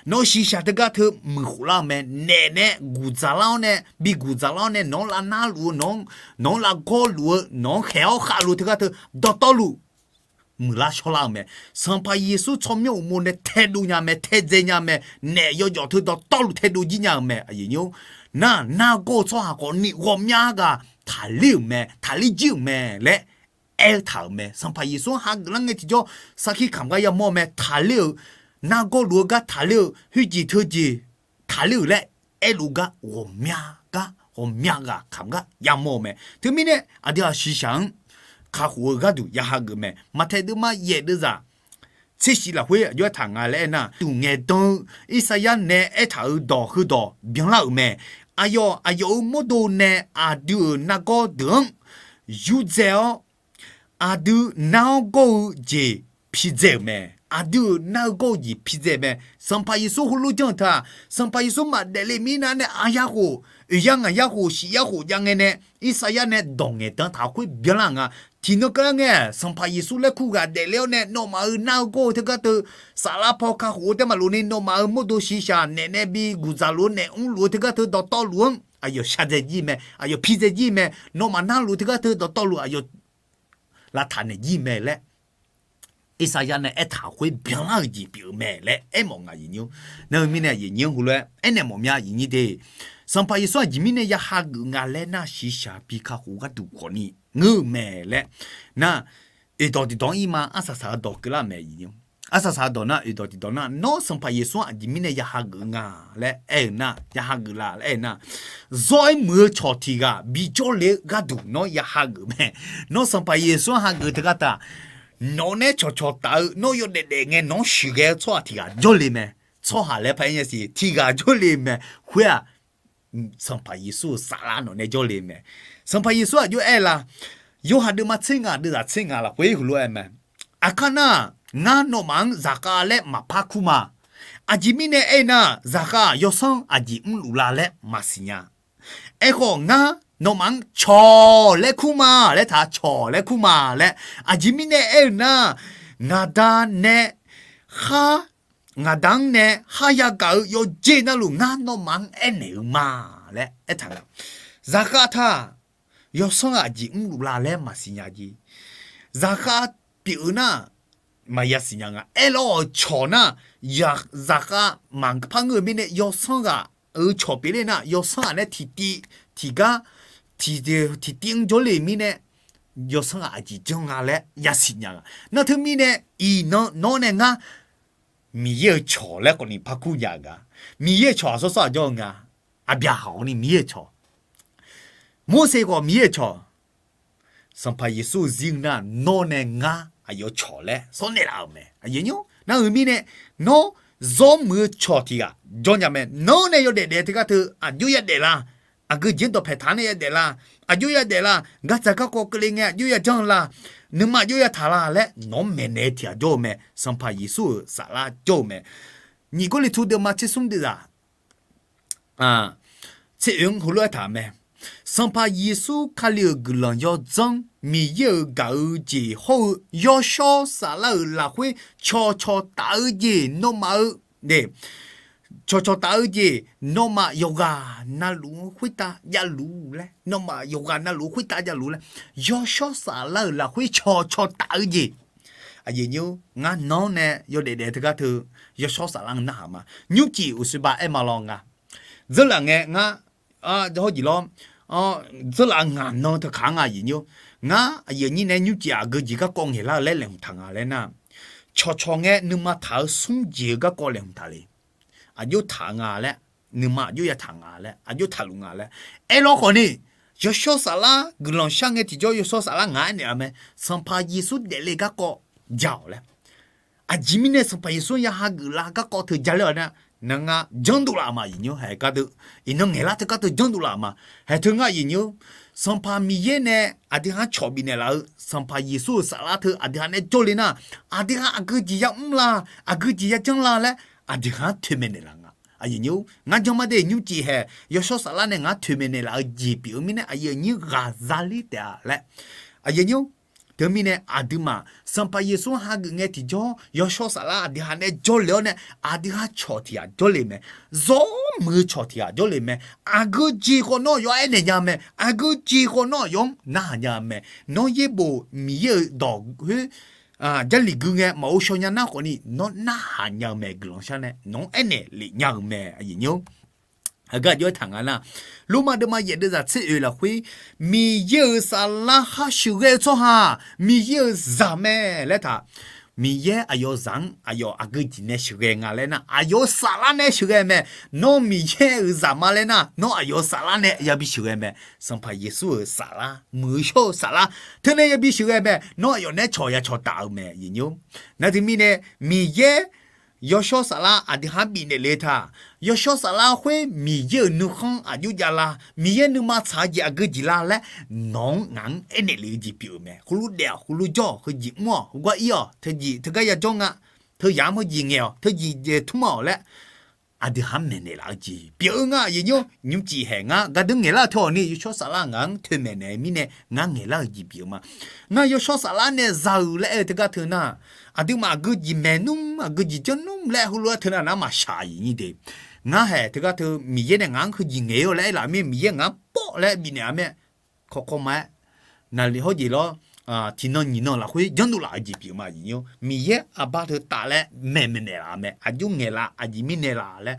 Nawq-euq shiqshaq teugar teu muiqkhof lar-eu mae. Naef nae guqdzaq lar-awr nae, bi guqdzaq lar-awr nae nawq-anr lavnar luf-eu, nawq-anr lavgawr luf-eu, nawq-anr khaeq-awr khavluf-eu teugar teu dawqtawvluf muiqlar shawrlar-eu mae. Sanqpaq Yeqsur tsawrmyanr uqmov nae taedov nya mae, taedzae nya mae. Naef yawjawf teu dawqtawvluf taedov jir nya-eu mae. Aqyuif nyir-or, nar nargawr-eu tsawrhaq khawfni ghawqmya ghaq taqler-euq mae, taqler jir-euq mae laer aer-eu taq-euq mae. Sanqpaq Yeqsur-anr hageuf lar ngae tiqjawr sarkir kamq gar yamawr-eu mae. Taqler-euq, nargawr luf-eu gar taqler-eu, khoerjeq teujeq taqler-euq laer aerluf gar ghawqmya gar, ghawqmya ghaq kamq gar yamawr-eu mae. Teumirnae aqdui-aq shiqshaq-anr kakhof-eu gharduq ya hageuf mae. Maqtaeq deuvma yaef deuvzaq tser shif lafkhoer aqjox-aer taq nga laer aernar, duq ngaeqdan-eu Irsaqyar nae aertaq-euq dawq heudawq byanlar-euq mae. Aqyawf, aqyawf-euq mawrdo nae aqdui-euq nargawr deuq-anr yurdzae-awr, aqdui nar-awr gawr-eu jeq pidzae-euq mae. Aqdui-euq nar-eu gawr-eu jeq pidzae mae. Sanqpaq Yeqsur heulof janr-eu teu-aq, Sanqpaq Yeqsur maqdaefle mirnae nae aqyar khof, oeq yar ngaq yar khof, shif yar khof jav ngae nae, Irsaqyar nae dawq ngaeqdan taq khoer byanlar nga. Tiqnan keuvlar ngae, Sanqpaq Yeqsur laer kur ghaq daefle-awr nae nawmaf-euq nar-eu gawr-eu teugar teu saflar paw kakhof-eu taef maqlof ni, nawmaf-euq mawrdo shiqshaq naef nae bi guqdzaq luf-eu, naef mrluf-eu teugar teu dawqtawvluf-anr aqyawf shardzae jir mae, aqyawf pidzae jir mae. Nawmaf narluf teugar teu dawqtawvluf aqyawf lavtaq naeq jir mae laer Irsaqyar nae aertaq khoer byanlar-eu jeq pyeuf-eu mae laer aermawf nga aqyuif nyir-or. Nar-eu mirnae aqyuif nyir-anr heulof-aer aernaeq mawf mya aqyuif nyir de. Sanqpaq Yeqsur aqjeq mirnae ya hageuf nga laer nar shiqshaq bi kakhof gharduq khawfni ngeur-eu mae laer nar, oeqdawq tiqdawq-anr ir ma arsaq saq-eu dawq keuvlar-eu mae aqyuif nyir-or. Arsaq saq-eu dawq nar, oeqdawq tiqdawq nar, nawr Sanqpaq Yeqsur aqjeq mirnae ya hageuf nga laer aer-eu nar, ya hageuf la laer aer-eu nar, zawr-aer muiq-eu cawq tiq ghaq bijawr le-eu gharduq nawr ya hageuf mae. Nawr Sanqpaq Yeqsur-anr hageuf teugar taq, nawq nae cawqcawq taf-eu nawr yawdaef daef ngae nawq-anr shuiqghae-eu tsawrhaq tiq ghaq jawrle mae. Tsawrhaq laer paq-aer nya siq, tiq ghaq jawrle mae. Khoer-aq, Sanqpaq Yeqsur-euq saflar nawq nae jawrle mae. Sanqpaq Yeqsur aqjox aer la? Yorhaq deuvma tser ngaq deuvzaq tser ngaq lafkhoer heulof-aer mae. Aqkar nar, ngar nawmaf-anr zaqkhav laer maqpar kur ma. Aqjeq mirnae aer-eu nar, zaqkhav-aq yawsanr aqjeq mrluf la laer maqsiq nya. Aerkhawf ngar nawmaf-anr cawq laer kur ma laer taq, cawq laer kur ma laer. Aqjeq mirnae aer-eu nar, ngaqda nae khar ngaqda-anr nae khar yagaq-eu yawjer navluf ngar nawmaf-anr aernaeq-eu ma laer aertaq nga. Zaqkhav taq, yawsanr aqjeq mrluf la laer maqsiq nya jeq. Zaqkhav pyeuf-eu nar, maqya siqnya nga. Aerlawr-awq cawq nar, zaqkhav maqpar ngeur-eu mirnae yawsanr ghaq-euq cawq pyeufler nar, yawsanr ghaq nae tiqtiv tiqgar tiqtiv-anr jawrle mirnae, yawsanr ghaq aqjeq janr nga laer yasiq nya nga. Nar teumirnae iqnan nawr nae ngar Miqyaer-euq cawq laer khawfni parkur nya-eu gaq. Miqyaer-euq cawq aqsawr sawr aqjawr-eu nga. Aqbyaqhaq khawfni Miqyaer-euq cawq, Morseq khawf Miqyaer-euq cawq, Sanqpaq Yeqsur-eu zir-eu nar nawr nae ngar aqyawf-eu cawq laer sawr naeqlaf-euq mae. Aqyuif nymr nar-euq mirnae, nawr zawr muiq-eu cawq tiq ghaq jawr nya mae. Nawr nae yawdaef daef teugar teu aqjox yadaef la? Aqgeu jeq-anr dawqpaeq taq-anr nae yadaef la? Aqjox yadaef la? Gardzaq garkawv keuvle ngae aqjox yajanr la? Nuima aqjox yataq la laer nawq-anr maeqnaeq-eu tiq ghaq jawr-eu mae. Sanqpaq Yeqsur-euq saflar jawr-eu mae. Nyiq Gawrliqtu deuvma tser smr deuvzaq tser oeq-anr heulof-aer taq mae. Sanqpaq Yeqsur Kali-euq guiqlanq yawdzanr, Miqyaer-euq gaq-eu jeq hawr-eu yawshawr saflar-euq lafkhoer cawqcawq taf-eu jeq nawmaf-eu, cawqcawq taf-eu jeq nawmaf yawqghaq navluf-anr khoertav javluf laer, nawmaf yawqghaq navluf-anr khoertav javluf laer, yawshawr saflar-euq lafkhoer cawqcawq taf-eu jeq. Aqyuif nymr, ngar nan-anr nae yawdaef daef teugar teu yawshawr saflar-anr narhaq ma. Nymrcif uqshoe ba aer ma law nga. Dzeurlaf ngae ngar, hawr jeq lawr, dzeurlaf ngaq nan teukaq-anr nga aqyuif nymr. Ngar aqyuif aqnyir nae nymrcif aqgeu jeq garkawv ngaeqlar-eu laer laeqhmq taq nga laer nar, cawqcawq ngae nuima taq-eu smr jeq-eu garkawv laeqhmq taq le. Aqjox taq nga laer, nuima aqjox yataq nga laer, aqjox taqluf nga laer aerlawr khawfni, yawshawr saflar guiqlanq shar ngae tiqjawr yawshawr saflar ngaq-aer naeq-a mae. Sanqpaq Yeqsur daefle garkawv ja-awq laer, aqjeq mirnae Sanqpaq Yeqsur ya hageuf la garkawv teu ja ler-awq nar, nar ngar janrdov laf ma aqyuif nymr. Haeq gardeuv, iqnan ngaeqlar teu gardeuv janrdov laf ma. Haeq teu ngar aqyuif nymr, Sanqpaq Miqyaer nae aqdui ha cawq bifnaeq laf-eu, Sanqpaq Yeqsur-euq saflar teu aqdui ha nae jawrle nar, aqdui ha aqgeu jeq ya mr la, aqgeu jeq ya janr la laer aqdui ha-anr toeqmaeq naeqlaf nga. Aqyuif nymr, ngar janr mar de nymrcif haeq yawshawr saflar nae ngar toeqmaeq naeqlaf-eu jeq pyeuf-eu mirnae aqyuif aqnyir ghaq zaler taef-a laer. Aqyuif nymr, teumirnae aqduimaf Sanqpaq Yeqsur hageuf ngae tiqjawr yawshawr saflar aqdui ha nae jawrle-awr nae aqdui ha cawq tiq ghaq jawrle mae. Zawr muiq-eu cawq tiq ghaq jawrle mae. Aqgeu jeq khawf nawr aqyawf-anr aernaeq nya mae. Aqgeu jeq khawf nawr aqyawf-anr narhaq nya mae. Nawr yaerbof Miqyaer-euq dawq khoer Jarlif gui ngae maqghov shaw nya nar khawfni nawr narhaq nya-eu mae. Guiqlanq shar nae nawq-anr aernaeq lef nya-eu mae aqyuif nymr. Heugar aqjox aertaq nga nar, Lormav deuvma yaef deuvzaq tser oeq lafkhoer, Miqyaer-euq saflar khar sheuqghae-eu tsawrhaq Miqyaer-euq zaq mae laer taq. Miqyaer aqyawf zaq-anr aqyawf aqgeu jeq nae sheuqghae nga laer nar, aqyawf-euq saflar nae sheuqghae mae. Nawr Miqyaer-euq zaq ma laer nar, nawr aqyawf-euq saflar nae yabi sheuqghae mae. Sanqpaq Yeqsur-euq saflar, muiq-eu shawr-eu saflar teunae yabi sheuqghae mae. Nawr aqyawf nae cawq ya cawq taf-eu mae aqyuif nymr. Nar teumirnae Miqyaer yawshawr saflar aqdui ha bifnaeq le taq. Yawshawr saflar khoer Miqyaer-euq nuikhanr aqjox javlar, Miqyaer nuima tsaq-eu jeq aqgeu jeq la laer nawq-anr ngaq-anr aernaeq lef-eu jeq pyeuf-eu mae. Khoerlof daef-awq, khoerlof jawr-awq, heujeq mr-awq, heujeq mr-awq, teujeq teugar ya jawr nga, teujeq-anr heujeq ngaeq-awq, teujeq tmr-awq laer aqdui ha-anr maeqnaeq laf-eu jeq pyeuf-eu nga aqyuif nymr. Nymrcif haeq ngar gardeuv ngaeqlar-eu teu-awq ni yawshawr saflar ngaq-anr toeqmaeq naeq-eu mirnae ngar ngaeqlar-eu jeq pyeuf-eu ma. Ngar yawshawr saflar nae za-euq laer aer-eu teugar teu nar, aqduimaf aqgeu jeq maeqnmr aqgeu jeq janrnmr laer heulof-aer teu nar nar maqshaq aqyuif nymr de. Ngar haeq teugar teu Miqyaer nae ngaq-anr heujeq ngaeq-awr laer aer laf mir Miqyaer ngaq-anr pawr laer bifnaeq-a mae. Kawv kawv ma-aer, naqli hawr jeq lawr, tiqnan nyiq nan lafkhoer janrdov laf-eu jeq pyeuf ma aqyuif nymr. Miqyaer aqbar teu taf laer maeqmaeq naeqlaf-eu mae. Aqjox ngaeqlaf, aqjeq mirnae laf laer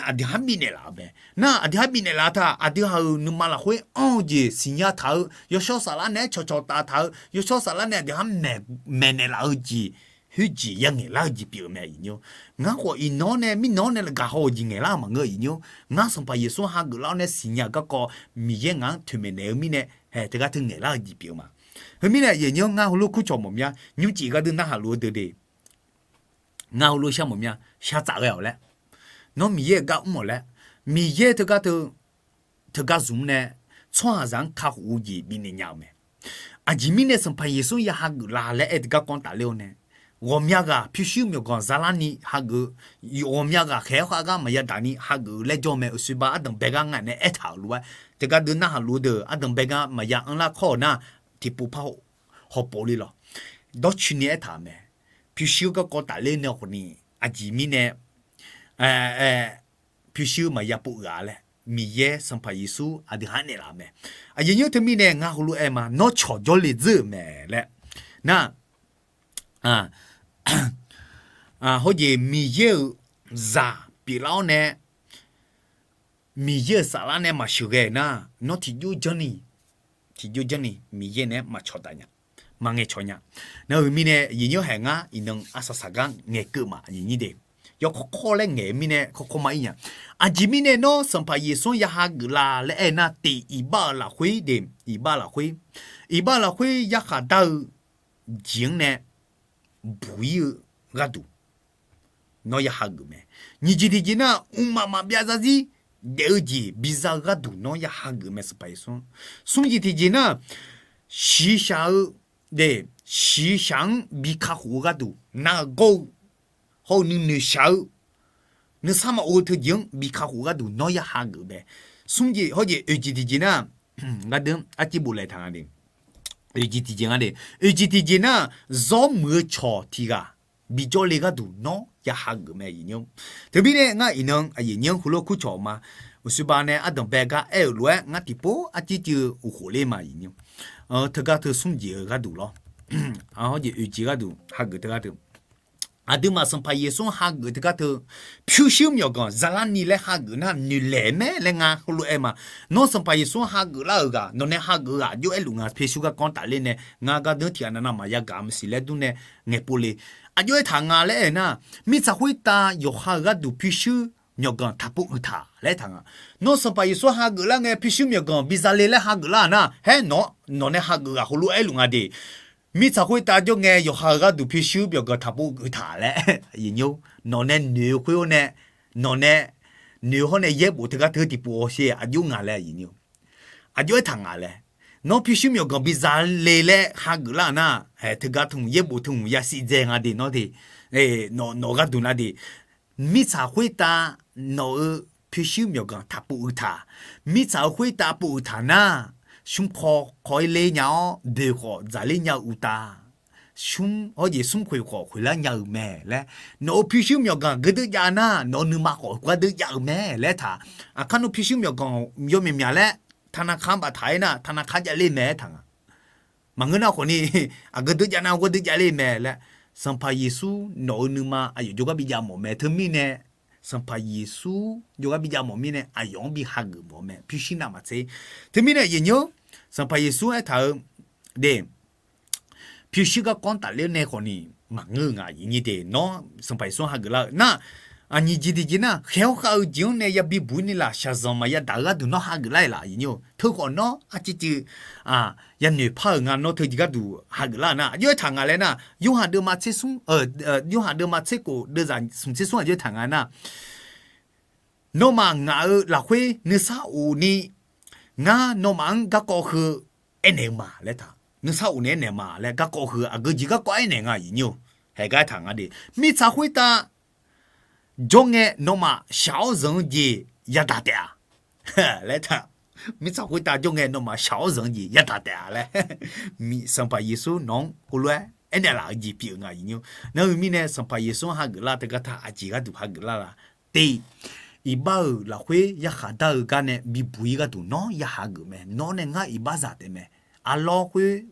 aqdui ha-anr bifnaeq laf-eu mae. Nar aqdui ha-anr bifnaeq laf taq, aqdui ha-euq nuima lafkhoer anr-eu jeq siqnya taq-eu, yawshawr saflar nae-aer cawqcawq taf taq-eu, yawshawr saflar nae aqdui ha-anr maeqnaeq laf-eu jeq, khoerjeq ya ngaeqlar-eu jeq pyeuf-eu mae aqyuif nymr. Ngar khawf iqnan-awr nae mirnan-awr nae gaqhaw-eu jeq ngaeqlar-eu maqngeur aqyuif nymr. Ngar Sanqpaq Yeqsur hageuf lar-awr nae siqnya-eu garkawv Miqyaer ngaq-anr toeqmaeq naeq-eu mirnae haeq teugar teu ngaeqlar-eu jeq pyeuf-eu ma. Heumirnae aqyuif nymr ngar heulof kurcawq mawf mya, nymrcif gardeuv narhaq luf-eu deuq de. Ngar heulof shar mawf mya, shar tsaf ghae-awq laer. Nawr Miqyaer-euq gar mr-awq laer, Miqyaer teugar teu teugar zmq-anr nae tsawrhaqzaq-anr kakhof-eu jeq bifnaeq nya-eu mae. Aqjeq mirnae Sanqpaq Yeqsur ya hageuf la laer aer teugar kawv tafler-awr nae, ghawqmya ghaq pyurshuir myawqganq zalarni hageuf, ghawqmya ghaq khaeq-aer khav gar maqya daq ni hageuf-eu laer jawr mae. Uqshoe ba ardanq bae gar ngaq nae aertaq-euq lof-aer teugar deuv narhaq luf-eu deuq ardanq bae gar maqya anrlar kawr-euq nar, tiqpov par hawpov le lawq. Dawrcoeni aertaq-euq mae. Pyurshuir garkawv tafler nae khawfni, aqjeq mirnae pyurshuir maqya pov-a laer Miqyaer Sanqpaq Yeqsur aqdui ha-anr naeqlaf-eu mae. Aqyuif nymr teumirnae ngar heulof-aer ma, nawr cawq jawrle dzeur-euq mae laer. Nar hawr jeq Miqyaer-euq zaq pyeuflar-awr nae Miqyaer-euq saflar nae maqsheuqghae-euq nar, nawr tiqjov janrni, tiqjov janrni Miqyaer naeq-aer maqcawq taf nya, maqngaeq cawq nya. Nar-euq mirnae aqyuif nymr haeq ngar iqnan arsaq saq gar ngaeqkeuv ma aqyuif nymr de. Yawkawr kawr laer ngaeq-eu mirnae kawrkawr ma-ir nya. Aqjeq mirnae nawr Sanqpaq Yeqsur-anr ya hageuf la laer aer nar, tiq iqbax-euq lafkhoer de, iqbax lafkhoer, iqbax lafkhoer yarkhaq dar-eu jeq-anr nae buq-ir-eu gharduq nawr ya hageuf mae. Nyiq jeq tiqjeq nar, mqmaq maqbyav zarzir daef-eu jeq biza-eu gharduq nawr ya hageuf mae Sanqpaq Yeqsur. Smr jeq tiqjeq nar, shiqshaq-eu, de, shiqshaq-anr bi kakhof-eu gharduq nar-eu gawr-eu hawr-eu nuinoeq shaq-eu nuisar maqov-eu teujeq-anr bi kakhof gharduq nawr ya hageuf mae. Smr jeq hawr jeq oeq jeq tiqjeq nar, gardeuv arciv boflaeq taq nga de. Oeq jeq tiqjeq nga de. Oeq jeq tiqjeq nar, zawr muiq-eu cawq tiq ghaq bijawr le gharduq nawr ya hageuf mae aqyuif nymr. Teumirnae ngar iqnan aqyuif nymr heulof-aer kurcawq ma. Uqshoe ba nae ardanq bae gar aer-euq lof-aer ngar tiqpov arciv cuiv-eu uqkhof ler ma aqyuif nymr. Teugar teu smr jeq-eu gharduq lawr, hawr jeq oeq jeq gharduq hageuf teugar teu Aqduimaf Sanqpaq Yeqsur-anr hageuf teugar teu, pyurshuir myawqganq zalarni laer hageuf nar noeqlaeq mae laer ngar heulof-aer ma. Nawr Sanqpaq Yeqsur-anr hageuf lar-euq ghaq, nawq nae hageuf-eu ghaq aqjox-aer luf nga. Pyurshuir garkawv tafler nae ngar gardanr tiqghaq navnav maqya gaq maqsiq laer durnae ngaeqpov le. Aqjox-aer taq nga laer aer nar, mirtsaq khoertav yawqha-euq gharduq pyurshuir myawqganq taqpov uiq taq laer aertaq nga. Nawr Sanqpaq Yeqsur hageuf lar ngae pyurshuir myawqganq biza le laer hageuf lar-euq nar, haer nawq, nawq nae hageuf ghaq heulof-aer luf nga de. Mirtsaq khoertav jawr ngae yawqha-euq gharduq pyurshuir myawqganq taqpov uiq taq laer, nawq nae noeq-eu khoer-or nae nawq nae noeq hawr nae yaerbof teugar teu tiqpov hawsher aqjox ngaq laer aqyuif nyir-or. Aqjox aertaq ngaq laer. Nawr pyurshuir myawqganq biza le laer hageuf lar-euq nar, teugar teu hmq yaerbof teu hmq yasiq dzae nga de nawr de, nawq gharduq na de. Mirtsaq khoertav nawq-euq pyurshuir myawqganq taqpov-eu taq. Mirtsaq-euq khoertav pov-euq taq nar, smrkawv kawv-ir ler nya-awr boeq khawf dzaqler nya-eu uqtaf, smr hawjeq smrkhoeq khawf khoeqlar nya-euq mae laer. Nawq-euq pyurshuir myawqganq geudeuv jav nar, nawq-euq nuima khawf gardeuv jav-eu mae laer taq. Aqkar nawr pyurshuir myawqganq yawmyaq myaq laer taqnaqkaq baftaq-aer nar, taqnaqkaq javler mae aertaq nga. Maqngeur nar khawfni, aqgeu deuv jav nar gardeuv javler mae laer, Sanqpaq Yeqsur nawq-euq nuima aqyawf jawrgar bijav mawf mae. Teumirnae Sanqpaq Yeqsur jawrgar bijav mawf mirnae aqyawf-anr bi hageuf mawf mae. Pyurshuir navmaqtser, teumirnae aqyuif nyir-or, Sanqpaq Yeqsur aertaq-eu de, pyurshuir garkawv-anr tafler nae khawfni maqngeur-eu nga aqyuif nyir de. Nawr Sanqpaq Yeqsur-anr hageuf lar-eu nar, aqnyiq jeq tiqjeq nar, khaeq-awr khav-eu jeq-anr nae yabi buq-ir ni laf shaqzanq maqya daq-eu gharduq nawr hageuf lar-iq laf aqyuif nyir-or. Teu khawf nawr arciv civ yanoeq par-euq nga nawr teu jeq gharduq hageuf lar-eu nar, aqjox aertaq nga laer nar, Yorhaq deuvma tser smr, Yorhaq deuvma tser khof deuvzaq smq tser smr aqjox aertaq nga nar, nawmaf ngaq-euq lafkhoer nuisar of ni, ngar nawmaf-anr garkawv heu aernaeq-eu ma laer taq. Nuisar of nae aernaeq ma laer garkawv heu aqgeu jeq garkawv aernaeq nga aqyuif nyir-or. Haeq gar aertaq nga de, mirtsaq khoertav jawrngae nawmaf shaq-awr zanq-eu jeq yadaq taef-a laer taq. Mirtsaq khoertav jawrngae nawmaf shaq-awr zanq-eu jeq yadaq taef-a laer, Sanqpaq Yeqsur nawq-anr heulof-aer aernaeq laf-eu jeq pyeuf-eu nga aqyuif nyir-or. Nar-eu mirnae Sanqpaq Yeqsur-anr hageuf lar teugar taq aqjeq gharduq hageuf lar la te. Iqbax-euq lafkhoer yarkhaq dar-eu gar nae bibuq-ir gharduq nawr ya hageuf mae. Nawr nae ngar iqbaxzaq taef mae. Arlawr khoer,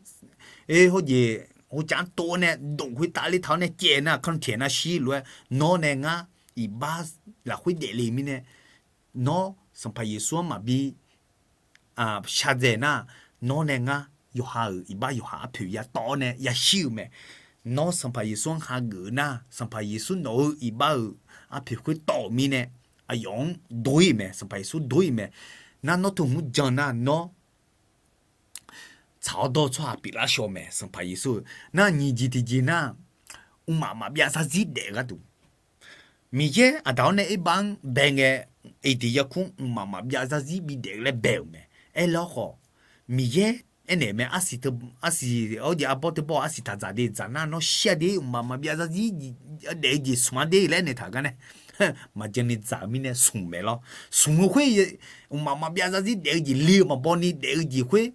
hawjeq, hawcav-anr tov-awr nae dof khoertav ler taq-awr nae caev nar kanr tiq nar shir lof-aer, nawr nae ngar iqbax lafkhoer daefle mirnae, nawr Sanqpaq Yeqsur-anr maqbi shardzae nar, nawr nae ngar yawqha-euq iqbax yawqha arpoeq yatawv-awr nae yashir-eu mae. Nawr Sanqpaq Yeqsur-anr hageuf-eu nar, Sanqpaq Yeqsur nawq-eu iqbax-euq arpoeq khoertawv-euq mirnae, aqyawf-anr dov-ir mae, Sanqpaq Yeqsur dov-ir mae. Nar nawr teu hmq jan nar nawr tsaq-awr dawr-eu tsawrhaq pyeuflar shaw mae. Sanqpaq Yeqsur-eu nar nyiq jeq tiqjeq nar, mqmaq maqbyav zarzir daef-eu gharduq, Miqyaer aqdaq-awr nae aerbax-anr bae ngae, Eqdeq yarkmr mqmaq maqbyav zarzir bidaef-eu laer bae-euq mae. Aerlar khawf, Miqyaer aernaeq mae, arsiq teu, arsiq-awr jeq arbawr teu bawr arsiq taq dzaq de, dzaq nar nawr shir-a de, mqmaq maqbyav zarzir daef-eu jeq smq-a de laer aernaeq taq gar nae, maqjan ni dzaq-eu mirnae smq mae lawr. Smq-eu khoer, mqmaq maqbyav zarzir daef-eu jeq li-eu maqbaw ni daef-eu jeq khoer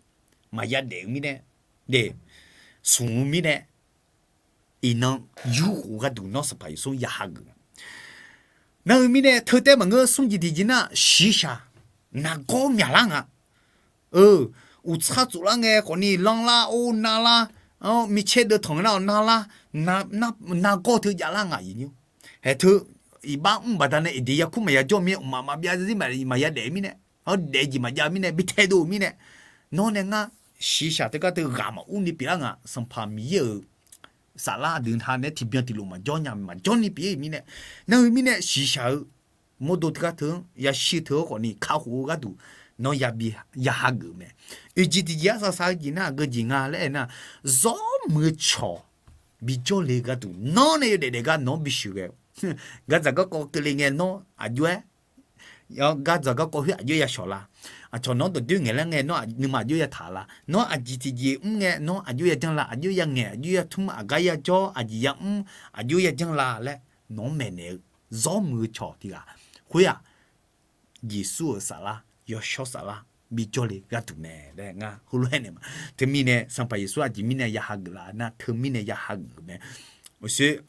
maqya daef-eu mirnae, de, smq-eu mirnae, iqnan yurkhof gharduq nawr Sanqpaq Yeqsur ya hageuf. Nar-eu mirnae teu taef maqngeur, smr jeq tiqjeq nar shiqshaq nargawr myaqlar nga. Eu, uqtsar tsoflar ngae khawfni lanrlar or narlar, micaer deuvtanq nar-awr narlar, nargawr teu javlar nga aqyuif nyir. Haeq teu, iqbax mr baqdanae Eqdeq yarkmr maqya jawr-eu mirnae, mqmaq maqbyav zarzir maqya daef-eu mirnae, awr daef-eu jeq maqjav-eu mirnae, bi taedov-eu mirnae, nawr nae ngar shiqshaq teugar teu ghaq maqur ni pyeuflar nga. Sanqpaq Miqyaer-euq saflar aqdui ha nae tiqbyan tiqlof maqjawr nya maqjawr ni pyeuf-ir mirnae, nar-eu mirnae shiqshaq-eu mawrdo teugar teu-anr yashir-eu teu-awr khawfni kakhof-eu gharduq nawr yabi ya hageuf mae. Oeq jeq tiqjeq arsaq saq-eu jeq nar aqgeu jeq nga laer aernar, zawrmuiq-eu cawq bijawr le gharduq nawr nae yawdaef daef gar nawq-anr bisheuq ghae-eu. Gardzaq garkawv keuvle ngae nawr aqjox-aer, gardzaq garkawv khoer aqjox-aer ya shawq la? Aqcawq nawq-anr dawqdoer ngaeqlar ngae nawr nuima aqjox ya taq la? Nawr aqjeq tiqjeq mr ngae nawr aqjox ya janr la? Aqjox ya ngaeq, aqjox ya tmr, aqgar ya jawr, aqjeq ya mr, aqjox ya janr la laer nawq-anr maeqnaeq-eu zawrmuiq-eu cawq tiq ghaq khoer-aq, Yeqsur-euq saflar, yawshawr saflar bijawr le gharduq mae laer ngar heulof-aer naeq ma. Teumirnae Sanqpaq Yeqsur aqjeq mirnae ya hageuf la nar, teumirnae ya hageuf mae. Uqshoe,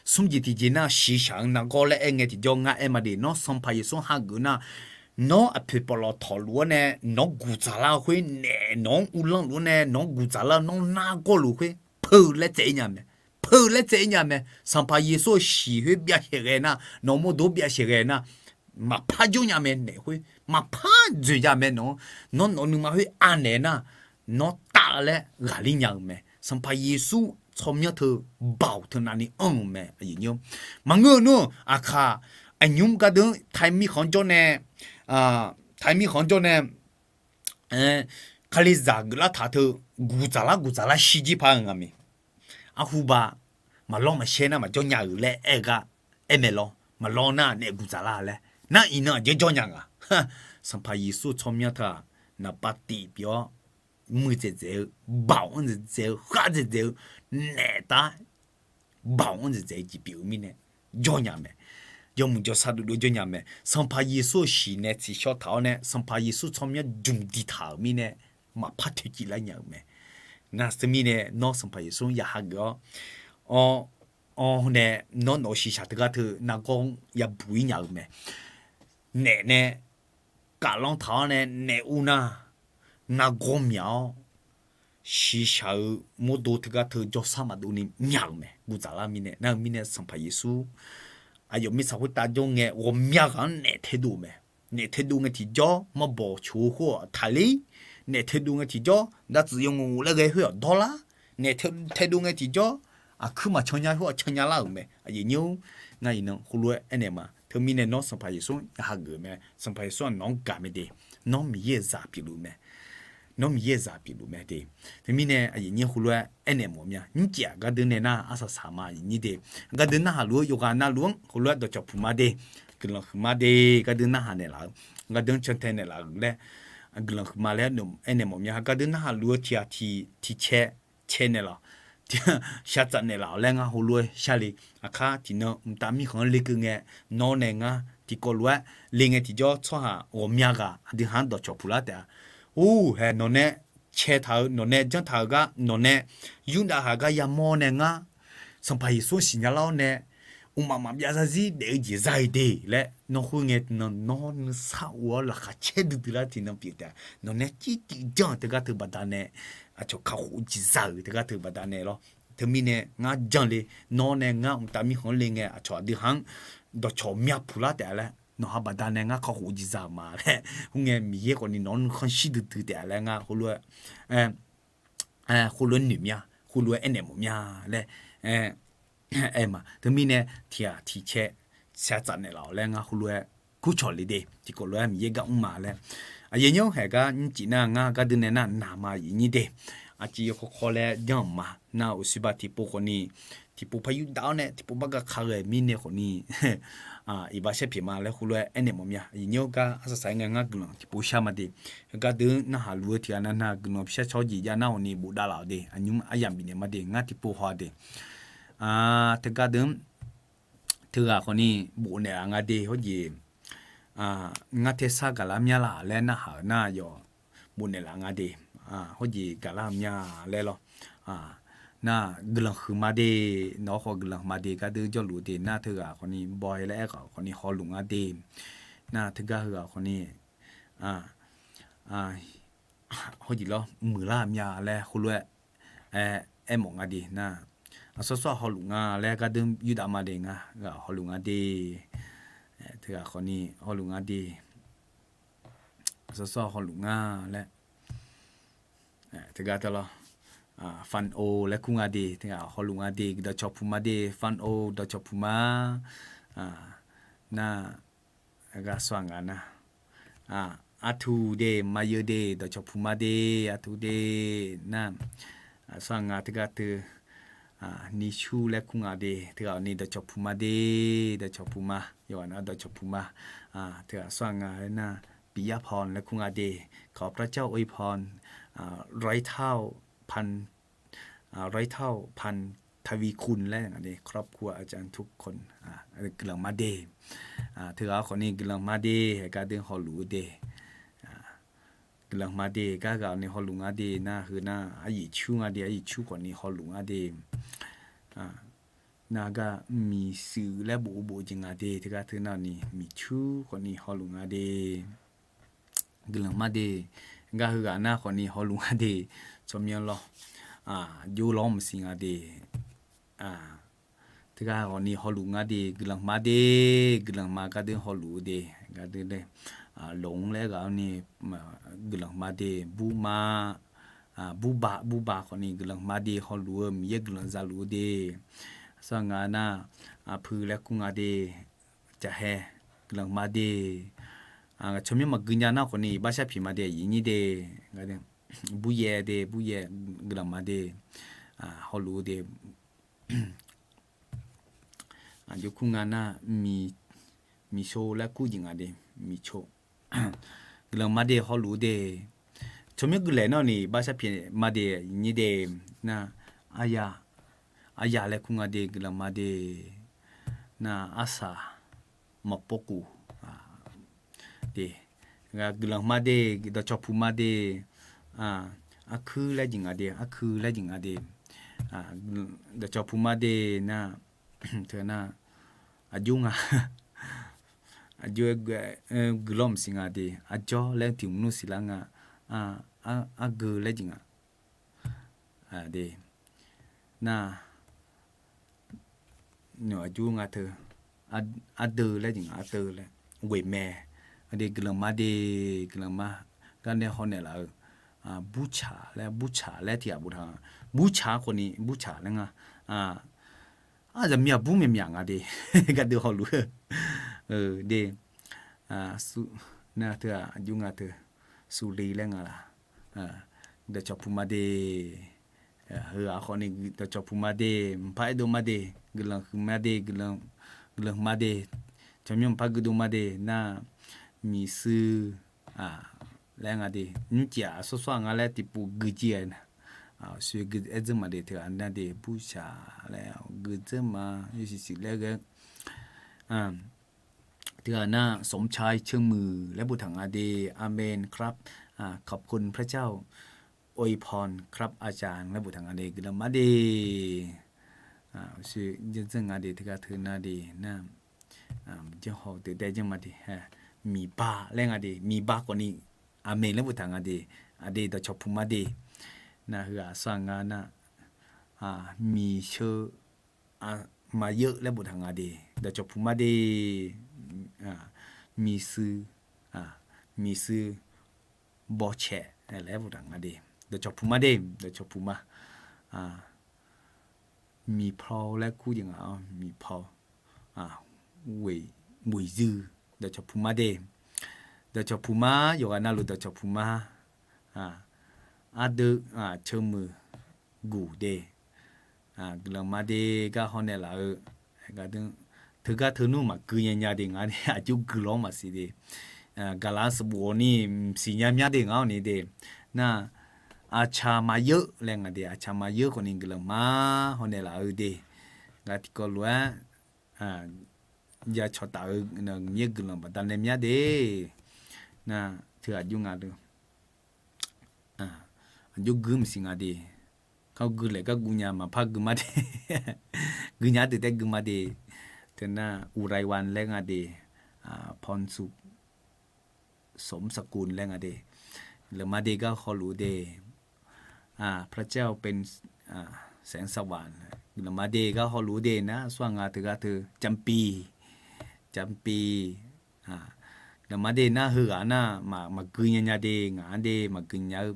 smr jeq tiqjeq nar shiqshaq-anr nargawr laer aer ngae tiqjawr ngar aer ma de. Nawr Sanqpaq Yeqsur hageuf nar, nawr aqpoeq pawqlawq tawqluf-awr nae nawq-anr guqdzaq lar-eu khoer naeq, nawq-anr uvlanr luf-awr nae nawq-anr guqdzaq lar-eu nawr nargawr luf khoer, peu laer tsaev-ir nya mae. Peu laer tsaev-ir nya mae. Sanqpaq Yeqsur-euq shiq khoer byav shaeq ghae nar, nawq-eu mawrdo byav shaeq ghae nar, maqpar jawr nya mae. Naeq khoer maqpar dzoeq ya mae. Nawq-anr, nawr nawq-eu nuima khoer anaeq nar, nawr taf laer ghaqler nya-eu mae. Sanqpaq Yeqsur tsawrmyanr teu baoq teu navni anr-eu mae. Maqngeur-eu nmr aqkaq, aqnymr gardeuv-anr taimir khanq-anr jawr nae, taimir khanq-anr jawr nae Kalizaq geuflar taq teu guqdzaq lar guqdzaq lar shirjir par-eu nga mae. Arhuba maqlawr maqshaer nar maqjawr nya-euq laer aer-eu gar aer mae lawr. maqlawr nar naef guq dzaqlar laer nar iqnan aqjeq jawr nya nga. Sanqpaq Yeqsur-eu tsawrmyanr teu-aq, naqpav tif pyeuf-awr, muiqdzaeq dzaeq-eu, baoq-anr dzaeq dzaeq-eu, khar dzaeq dzaeq-eu, naef tar baoq-anr dzaeq dzaeq-eu jeq pyeuf-eu mirnae jawr nya mae. Yawmuiq jawrsar dovdov jawr nya mae. Sanqpaq Yeqsur-euq shiq nae tsiqshawr taq-awr nae Sanqpaq Yeqsur tsawrmyanr jmq diqtaq-euq mirnae maqpar toeqciv lar nya-euq mae. Nar teumirnae nawr Sanqpaq Yeqsur-anr ya hageuf-awr, awr, awr nae nawr nawq-eu shiqshaq teugar teu nargawr-anr yabuq-ir nya-euq mae. Naef nae kaflanr taq-awr nae naef ur nar, nargawr myaq-awr, shiqshaq-eu mawrdo teugar teu jawrsar maqdov ni myaq-euq mae. Guv dzaqlar mirnae nar-eu mirnae Sanqpaq Yeqsur aqyawf mirtsaq khoertav jawr ngae ghawqmya ghaq-anr naef taedov mae. Naef taedov ngae tiqjawr mawrbawq coq-eu khoer-awq taqler. Naef taedov ngae tiqjawr dartsuif yawngof laer ghae khoer-awq dawrlar. Naef taedov ngae tiqjawr aqkuir maqcan nya khoer-awq can nya lar-euq mae. Aqyuif nyir-or, ngar iqnan khoerlof-aer aernaeq ma. Teumirnae nawr Sanqpaq Yeqsur-anr hageuf mae. Sanqpaq Yeqsur-aq nawq-anr gaq mae de. Nawr Miqyaer-euq zaq pyeufluf mae. Nawr Miqyaer-euq zaq pyeufluf mae de. Teumirnae aqyuif nyir khoerlof-aer aernaeq mawf mya. Nymrcif-aq gardeur nae nar arsaq saq ma aqyuif nyir de. Gardeur narhaq luf-eu yawqghaq navluf-anr khoerlof-aer dawqcawq puq ma de. Guiqlanq huiq ma de. Gardeur narhaq naeqlaf-eu, gardeur-anr cantae naeqlaf-euq laer guiqlanq huiq ma laer aernaeq mawf mya. Gardeur narhaq luf-eu tiq ghaq tiq, tiq cae, cae naeqlaf-awq, shaqtsaf naeqlaf-awq laer ngar heulof-aer shar le. Aqkar tiqnan mqtav mirkhanq-anr lekeuv ngae, nawr nae ngar tiqkawv lof-aer le ngae tiqjawr tsawrhaq ghawqmya ghaq aqdui ha-anr dawqcawq puq lar taef-a. Or, hae nawq nae cae taq-eu, nawq nae janr taq-euq gar, nawq nae Yurdav haq gar yamawr nae ngar Sanqpaq Yeqsur-anr siqnya lar-awr nae, mqmaq maqbyav zarzir daef-eu jeq za-eu de laer nawr khoerngae tiqnan nawr nuisar of-awr laqkhaq caer duidui lar tiqnan pyeuf taef-a. Nawq nae circuif janr-euq teugar teu baqdanae aqcawq kakhof-eu jeq za-euq teugar teu baqdanae lawr. Teumirnae ngar jan le, nawr nae ngar mqtav mirkhanq-anr le ngae aqcawq aqdui ha-anr dawqcawq mya puq lar taef-a laer nawq ha baqdanae ngar kakhof-eu jeq za-euq ma laer. Khoerngae Miqyaer khawfni nawq-anr nuikhanr shir duidui taef-a laer ngar heulof-aer khoerlof-aer noeq mya, khoerlof-aer aernaeq mawf mya laer aer ma. Teumirnae tiq ghaq tiq cae shaqtsaf naeqlaf-awq laer ngar heulof-aer kurcawq le de. Tiqkawv lof-aer Miqyaer gar mr ma laer. Aqyuif nyir-or, haeq gar nymrcif nar ngar gardeur nae nar naq ma aqyuif nyir de. Aqcif yawkawr kawr laer janr-euq ma. Nar uqshoe ba tiqpov khawfni, tiqpov par yurdav-awr nae tiqpov bar gaq ka ghae mirnae khawfni, iqbax shar pyeuf ma laer heulof-aer aernaeq mawf mya. Aqyuif nyir-or, gar arsaq saq-aer ngae ngar guiqlanq tiqpov shar ma de. Gardeur narhaq luf-eu tiq ghaq nav nav guiqlanq shar cawr jeq jav nar khawfni bofdav laf-awq de. Aqnymr aryamq bifnaeq ma de. Ngar tiqpov haw-a de. Teugar deuq-anr teughaq khawfni bofnaeq laf nga de. Hawr jeq ngar tersar gaqlar myanr laf laer narhaq-euq nar yawf bofnaeq laf nga de. Hawr jeq gaqlar-eu mya laer lawr. Nar guiqlanq huiq ma de. Nawq-awr khawf guiqlanq ma de. Gardeur jawrluf-eu de nar teughaq khawfni bawq-aer laer aerkhawf khawfni hawluf nga de. Nar teugar heughaq khawfni hawr jeq lawr muiqlar-eu mya laer heulof-aer aermawf nga de nar. Aqsawr sawr-aq hawluf nga laer gardeur yurdav ma de ngar ghaq hawluf nga de. Teughaq khawfni hawluf nga de. Aqsawr sawr-aq hawluf nga laer teugar teu lawr. Fano laer kur nga de. Teughaq hawluf nga de. Dawqcawq puq ma de. Fano dawqcawq puq ma. Nar ghaq sawr-aq nga nar. Artu de, mayeu de, dawqcawq puq ma de, artu de. Nar sawr-aq nga teugar teu. Nisur laer kur nga de. Teughaq ni dawqcawq puq ma de, dawqcawq puq ma. Yawqghaq nav dawqcawq puq ma. Teughaq sawr-aq nga laer nar, ปิยพร laer kur nga de. ขอพระเจ้าอวยพร ร้อยเท่าพัน ร้อยเท่าพันทวีคูณ laer nga de. ครอบครัวอาจารย์ทุกคน guiqlanq ma de. Teughaq khawfni guiqlanq ma de. Haeq gardeur hawluf-eu de. Guiqlanq ma de. Gar ghaq ni hawluf nga de. Nar heu nar aryiq cur nga de. Aryiq cur khawfni hawluf nga de. Nar gar miqshuif laer bof-eu bof-eu jeq nga de. Teugar teu nar ni miqcur khawfni hawluf nga de. Guiqlanq ma de. Gar heughaq nar khawfni hawluf nga de. Tsawrmyanr lawr, jov lawr maqsiq nga de. Teugar khawfni hawluf nga de. Guiqlanq ma de. Guiqlanq ma gardeur hawluf-eu de. Gardeur de. Loq-anr laer ghaq-awr ni guiqlanq ma de. Burma, burba, burba khawfni guiqlanq ma de. Hawluf-eu Miqyaer guiqlanq zaluf-eu de. Sawr nga nar, aqpui laer kur nga de. Jaqhae, guiqlanq ma de. Tsawrmyanr maqgui nya nar khawfni iqbax shar pyeuf ma de. Aqyuif nyir de. Buryaer de, buryaer, guiqlanq ma de. Hawluf-eu de. Aqjox kur nga nar, miq Miqco laer kur jeq nga de, Miqco. Guiqlanq ma de hawluf-eu de. Tsawrmyanr guiqlaeq nawr ni barshar pyaeq ma de, nyir de, nar, arya, arya laer kur nga de, guiqlanq ma de, nar, arsaq, maqpov kuf, de, guiqlanq ma de, dawqcawq puq ma de, arkuir laer jeq nga de, arkuir laer jeq nga de, dawqcawq puq ma de, nar, teu nar, aqjox nga, aqjox-aer guiqlanq maqsiq nga de, arjawr laer tiq mq nmr siqlar nga, argeu laer jeq nga de, nar, aqjox nga teu, ardeuv laer jeq nga, ardeuv laer, ghoeq mae, aqdui guiqlanq ma de, guiqlanq ma, garnae hawnaeq laf-eu, burcaq laer, burcaq laer tiq ghaq boftaq nga, burcaq khawf ni burcaq laer nga, arzaqmiq aqbur myaqmyaq nga de, gardeuv hawluf-eu, de, nar teu-aq aqjox nga teu, suqli laer nga laq, dawqcawq puq ma de, heughaq khawf ni dawqcawq puq ma de, mqpar aerdov ma de, guiqlanq huiq ma de, guiqlanq huiq ma de, tsawrmyanr mqpar guidov ma de, nar, miqshuir laer nga de, nymrcif-aq aqsur sawr-aq nga laer tiqpov guijir-aer nar, shuir gui aer dzeur ma de, teughaq nar de, burcaq laer gui dzeur ma, yawshuif shuif laer ghae teughaq nar, สมชาย Ceumuiq laer boftaq nga de, อาเมนครับ ขอบคุณพระเจ้า อวยพรครับอาจารย์ laer boftaq nga de, guiqlanq ma de, shuir janr dzeur nga de, teugar teu nar de, nar, janr haw teu dae janr ma de, miqba laer nga de, miqba khawf ni, อาเมน laer boftaq nga de, aqdui dawqcawq puq ma de, nar heughaq sar nga nar, miqsheu maqyeuv laer boftaq nga de, dawqcawq puq ma de, miqshuir, miqshuir bawqcaeq laer boftaq nga de, dawqcawq puq ma de, dawqcawq puq ma, miqpaw laer kur jeq nga, miqpaw, ghoeqzuir, dawqcawq puq ma de, dawqcawq puq ma, yawqghaq navluf dawqcawq puq ma, ardeuv, Ceumuiq guq de, guiqlanq ma de, gar hawnaeq laf-eu, teugar teu nmr maqgui nya nya de, ngar ni aqjox guiqlanq maqsiq de, gaqlaq sanqbof ni mqsiq nya mya de, ngar-awq ni de, nar, aqcaq maqyeuv laer nga de, aqcaq maqyeuv khawf ni guiqlanq ma hawnaeq laf-eu de, ngar tiqkawv lof-aer ya cawqtaf-eu Miqyaer guiqlanq baqdanae mya de, nar, teu aqjox nga de, aqjox gui maqsiq nga de, kar gui laeq gar gui nya maqpar gui ma de, gui nya deuq taef gui ma de, teu nar, อุไรวัน laer nga de, พรสุข สมสกุล laer nga de, guiqlanq ma de, gar hawluf de, พระเจ้าเป็น แสงสว่าง guiqlanq ma de, gar hawluf de, nar, sawr-aq nga teugar teu, จำปี จำปี guiqlanq ma de, nar, heughaq nar, maqgui nya nya de, ngaq-anr de, maqgui nya-eu,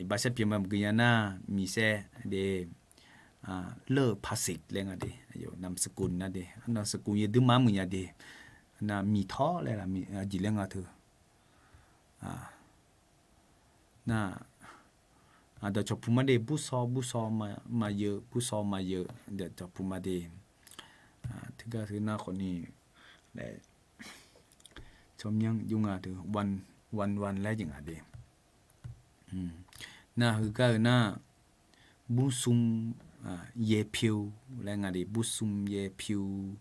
iqbax sharpyeuf ma maqgui nya nar, miqsaer de, เลิศประสิทธิ์ laer nga de, นามสกุล nar de, นามสกุล yawduir mar muiq nya de, nar, miqtawr laer, aqjeq laer nga teu, nar, dawqcawq puq ma de, bursaw bursaw maqyeuv, bursaw maqyeuv, dawqcawq puq ma de, teugar teu nar khawf ni, tsawrmyanr jov nga teu, วันวัน laer jeq nga de, nar, heugar-eu nar, bursum yaepyeuf laer nga de, bursum yaepyeuf,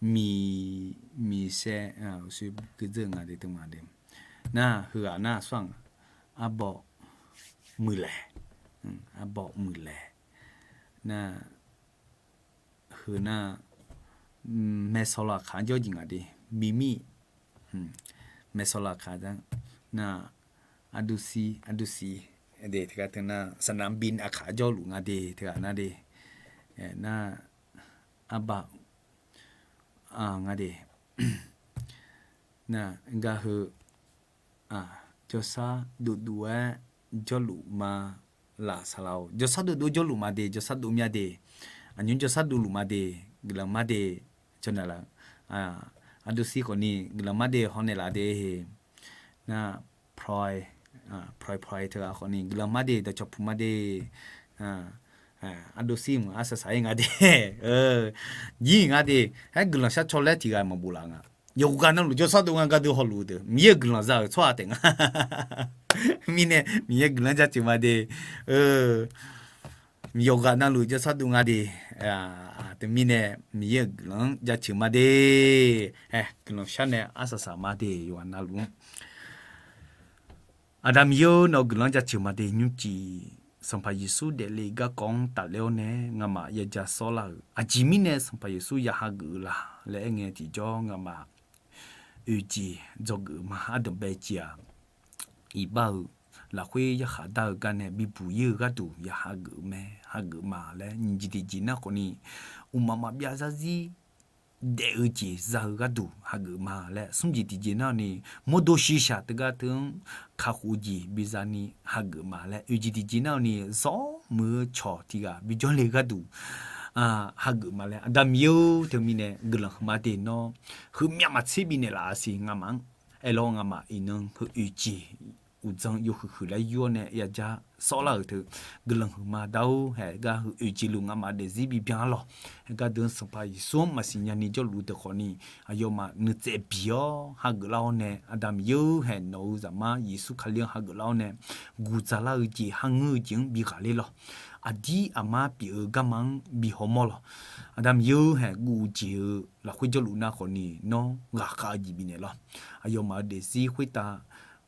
miq, miqsaer, uqshoe gui dzeur nga de, teu nga de, nar, heughaq nar, sawr-aq, arbawr muiqlaeq, arbawr muiqlaeq, nar, heu nar, maeqsawq laqkhaq-anr jawr jeq nga de, มีมีด maeqsawq laqkhaq-anr, nar, ardursir, ardursir de, teugar teu nar, สนามบิน aqkhaq-anr jawrluf nga de, teughaq nar de, nar, arbawr nga de, nar, gar heu, jawrshar dovduv-aer jawrluf ma laf saqlaq-or, jawrshar dovduv jawrluf ma de, jawrshar dov mya de, aqnymr jawrshar dovluf ma de, guiqlanq mar de, cawq naeqlaf, ardursir khawf ni guiqlanq mar de hawnaeq laf de, nar, proy, proy proy teughaq khawf ni guiqlanq mar de, dawqcawq puq ma de, Ardov sir mq arsaq saq-ir nga de. Jir nga de. Aer guiqlanq shar caw laer tiq ghaq maqbof laf nga. Yawqghaq navluf jawrshar dov nga gardeuv hawluf-eu deuq Miqyaer-euq guiqlanq za-euq tsawrhaq taef nga. Mirnae Miqyaer guiqlanq-anr jaceuq ma de. Yawqghaq navluf jawrshar dov nga de. Teumirnae Miqyaer-euq guiqlanq-anr jaceuq ma de. Guiqlanq shar nae arsaq saq ma de yawqghaq navluf-anr. Aqda Miqyaer-or, nawq-eu guiqlanq-anr jaceuq ma de nymrcif. Sanqpaq Yeqsur daefle garkawv-anr tafler-awr nae ngamaf yaja sawrlar-euq aqjeq mirnae Sanqpaq Yeqsur ya hageuf-eu la laer aerngae tiqjawr ngamaf oeq jeq dzawgeuf ma. Ardanqbae jeq-aq, iqbax-euq lafkhoer yarkhaq dar-eu gar nae bibuq-ir-eu gharduq ya hageuf-eu mae. Hageuf ma laer nyiq jeq tiqjeq nar khawfni, mqmaq maqbyav zarzir daef-eu jeq za-eu gharduq hageuf ma laer, smr jeq tiqjeq nar-awq ni, mawrdo shiqshaq teugar teu-anr kakhof-eu jeq biza ni hageuf ma laer, oeq jeq tiqjeq nar-awq ni, zawr muiq-eu cawq tiq ghaq bijawr le gharduq hageuf ma laer, Aqda Miqyaer-or, teumirnae guiqlanq huiqma de nawr, heumyav maqtser bifnaeq laf-a siq ngamaf-anr. Aerlawr ngamaf iqnan heu oeq jeq uqdzan yawhuiq huiq laer yur-awr nae yaja sawrlar-euq teu guiqlanq huiqma dar-or. Haegar heu oeq jeq luf ngamaf daefzir bibyan-ar lawq. Haegar deuq-anr Sanqpaq Yeqsur-anr maqsiq nyani jawrluf deuq khawfni, aqyawfmaf nuitsaev biq-awr hageuf lar-awr nae, Aqda Miqyaer-or, haeq nawq-euq Zaqmar Yeqsur Kali-anr hageuf lar-awr nae, guqdzaq lar-eu jeq, kharngeur-eu jeq-anr bigaq ler lawq. Aqdir aqmar pyeuf-eu garma-anr bi hawmawr lawq. Aqda Miqyaer-or, haeq guv-eu jeq-eu lafkhoer jawrluf nar khawfni, nawr ghaqkhav-eu jeq bifnaeq lawq. Aqyawfmaf-euq daefzir khoertav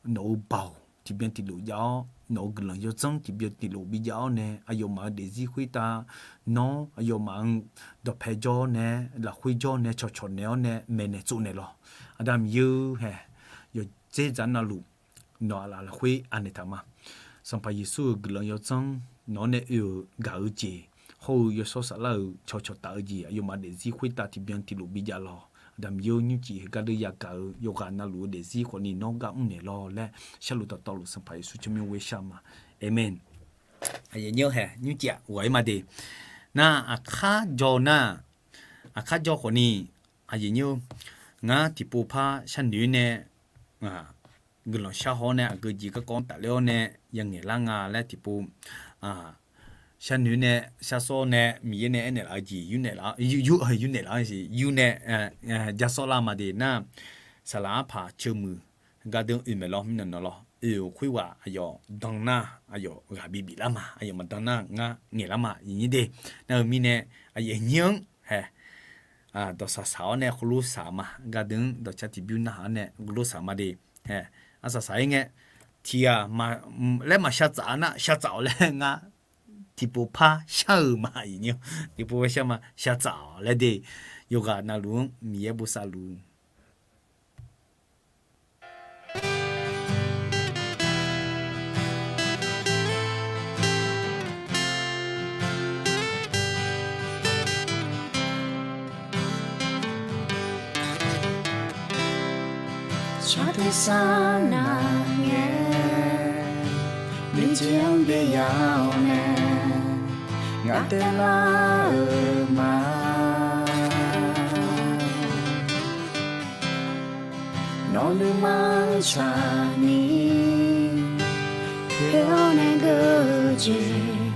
nawq-euq baoq tiqbyan tiqlof jav-awr, nawq-euq guiqlanq yawdzanr tiqbyan tiqlof bijav-awr nae, aqyawfmaf-euq daefzir khoertav nawr aqyawfmaf-anr dawqpae jawr-awr nae, lafkhoer jawr-awr nae, cawqcawq naeq-awr nae maeqnaeq tsovnaeq lawq. Aqda Miqyaer-or, haeq yawqdzer dzaq navluf nawq aqlaf lafkhoer anaeq taq ma. Sanqpaq Yeqsur-euq guiqlanq yawdzanr nawq-anr nae oe-euq gaq-eu jeq, hawr-eu yawshawr saflar-euq cawqcawq taf-eu jeq, aqyawfmaf daefzir khoertav tiqbyan tiqlof bijav lawq. Aqda Miqyaer-or, nymrcif heugar deuq yagaq-eu yawqghaq navluf-eu daefzir khawfni nawr gar mrnaeq lawq laer sharluf dawqtawvluf Sanqpaq Yeqsur tsawrmyanr ghoer shar ma. Aqmeq. Aqyuif aqnyir-or, haeq nymrcif-aq ghawq-ir ma de. Nar aqkar jaw nar, aqkar jaw khawfni, aqyuif aqnyir-or, ngar tiqpov par sharnoeq nae guiqlanq shar haw-awr nae aqgeu jeq garkawv-anr tafler-awr nae yangaeq lar nga laer tiqpov sharnoeq nae sharsawr nae Miqyaer nae aernaeq laf-eu jeq yur naeq laf-anr siq, yur nae ja sawr lar ma de nar, saqlaq arpaq ceuv muiq gardeuv oe maeq lawr, mirnan nawq lawr, oe-euq khoerghaq aqyawf dan nar aqyawf ghaq bi bif lar ma, aqyawf maqdan nar ngar ngaeq lar ma, aqyuif aqnyir de. Nar-eu mirnae aqyuif aqnyir-anr haeq dawqsaq saq-awr nae heulof saq ma, gardeuv-anr dawqcar tiqbymr narhaq-awr nae heulof saq ma de. Arsaq saq-ir ngae, tiq ghaq laer maqshar tsaf nar shar tsaf-awq laer ngar tiqpov par shar-euq ma, aqyuif aqnyir-or, tiqpov par shar ma, shar tsaf-awq laer de. Yawqghaq navluf-anr Miqyaer bosav luf Tsawrtuiq sar nar ngae, nuijeq-anr byav-awr nae, ngaq taev lar-euq ma. Nawq nuima-anr tsaqni khoer-awr nae geur-eu jeq,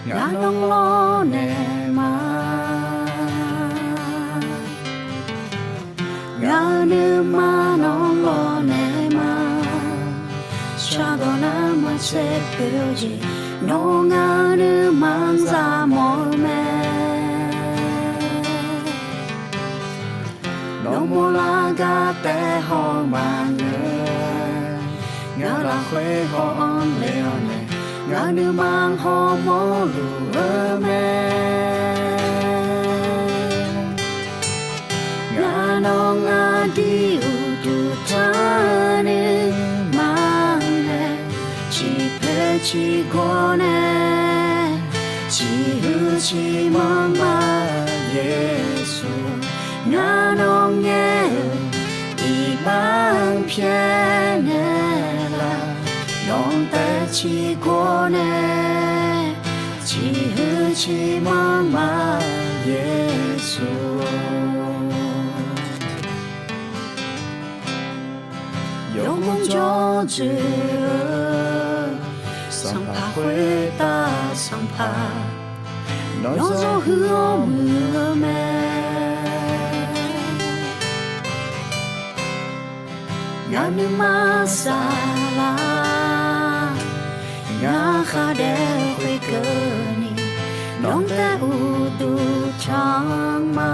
ngar nawr lawrnaeq ma. Ngaq-euq nuima nawr lawrnaeq ma. Shardawq nar maqtser poeq-eu jeq, nawr ngaq-euq nuima-anr zaq mawf-eu mae. Nawr mawrlar gar taef haw maqngeur, ngaq lafkhoer haw-anr le-awr nae, ngaq nuima hawmawr luf-eu mae. Ngaq nawq ngaq dui uqduq tanr nuima nae, ciqpoeq ciqgawr nae, ciqhuiq ciqmanr ma. Yeqsur, ngaq nawq ngaer-euq iqbax-anr pyaeqnaeq laf, nawq taef ciqgawr nae, ciqhuiq ciqmanr ma. Yeqsur, yawmuiq jawr dzoeq-eu Sanqpaq khoertav Sanqpaq, Nawr zawr huiq-awr muiq-eu mae. Ngaq nuima saflar, ngaq khar daef khoerkeuvni, nawq-anr taef uqduq taq-anr ma.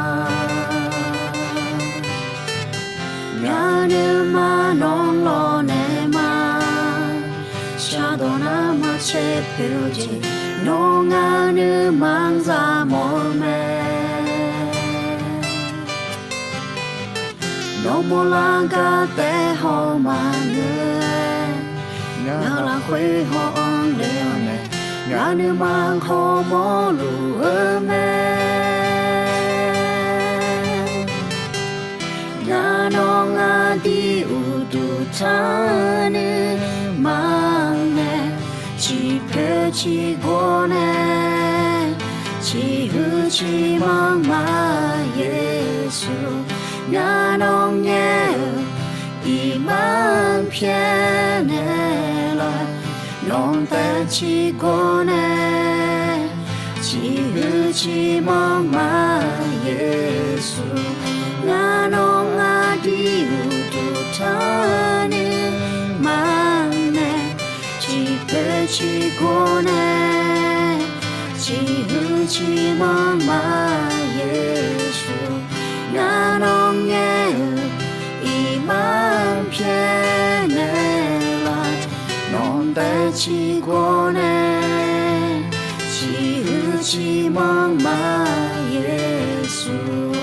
Ngaq nuima nawr lawrnaeq ma. Shardawq nar maqcaer poeq-eu jeq, nawr ngaq nuima-anr zaq mawf-eu mae. Nawr mawrlar gar taef haw maqngeur-aer, ngaq lafkhoer haw-anr le-awr nae, ngaq nuima khawf mawrluf-eu mae. Ngaq nawq ngaq dui uqduq taq-eu nuima-anr nae, ciqpoeq ciqgor nae, ciqhuiq ciqmanr ma. Yeqsur, ngaq nawq ngaer-euq iqbax-anr pyaeqnaeq laf, nawq taef ciqgor nae, ciqhuiq ciqmanr ma. Yeqsur, ngaq nawq ngaq dui uqduq taq-eu nuima-anr nae, ciqpoeq ciqgor nae, ciqhuiq ciqmanr ma. Yeqsur, ngaq nawq ngaer-euq iqbax-anr pyaeqnaeq laf, nawq taef ciqgor nae, ciqhuiq ciqmanr ma. Yeqsur,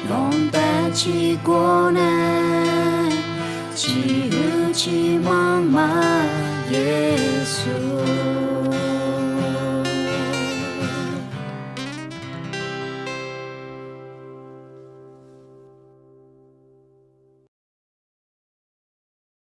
nawq taef ciqgor nae, ciqhuiq ciqmanr ma.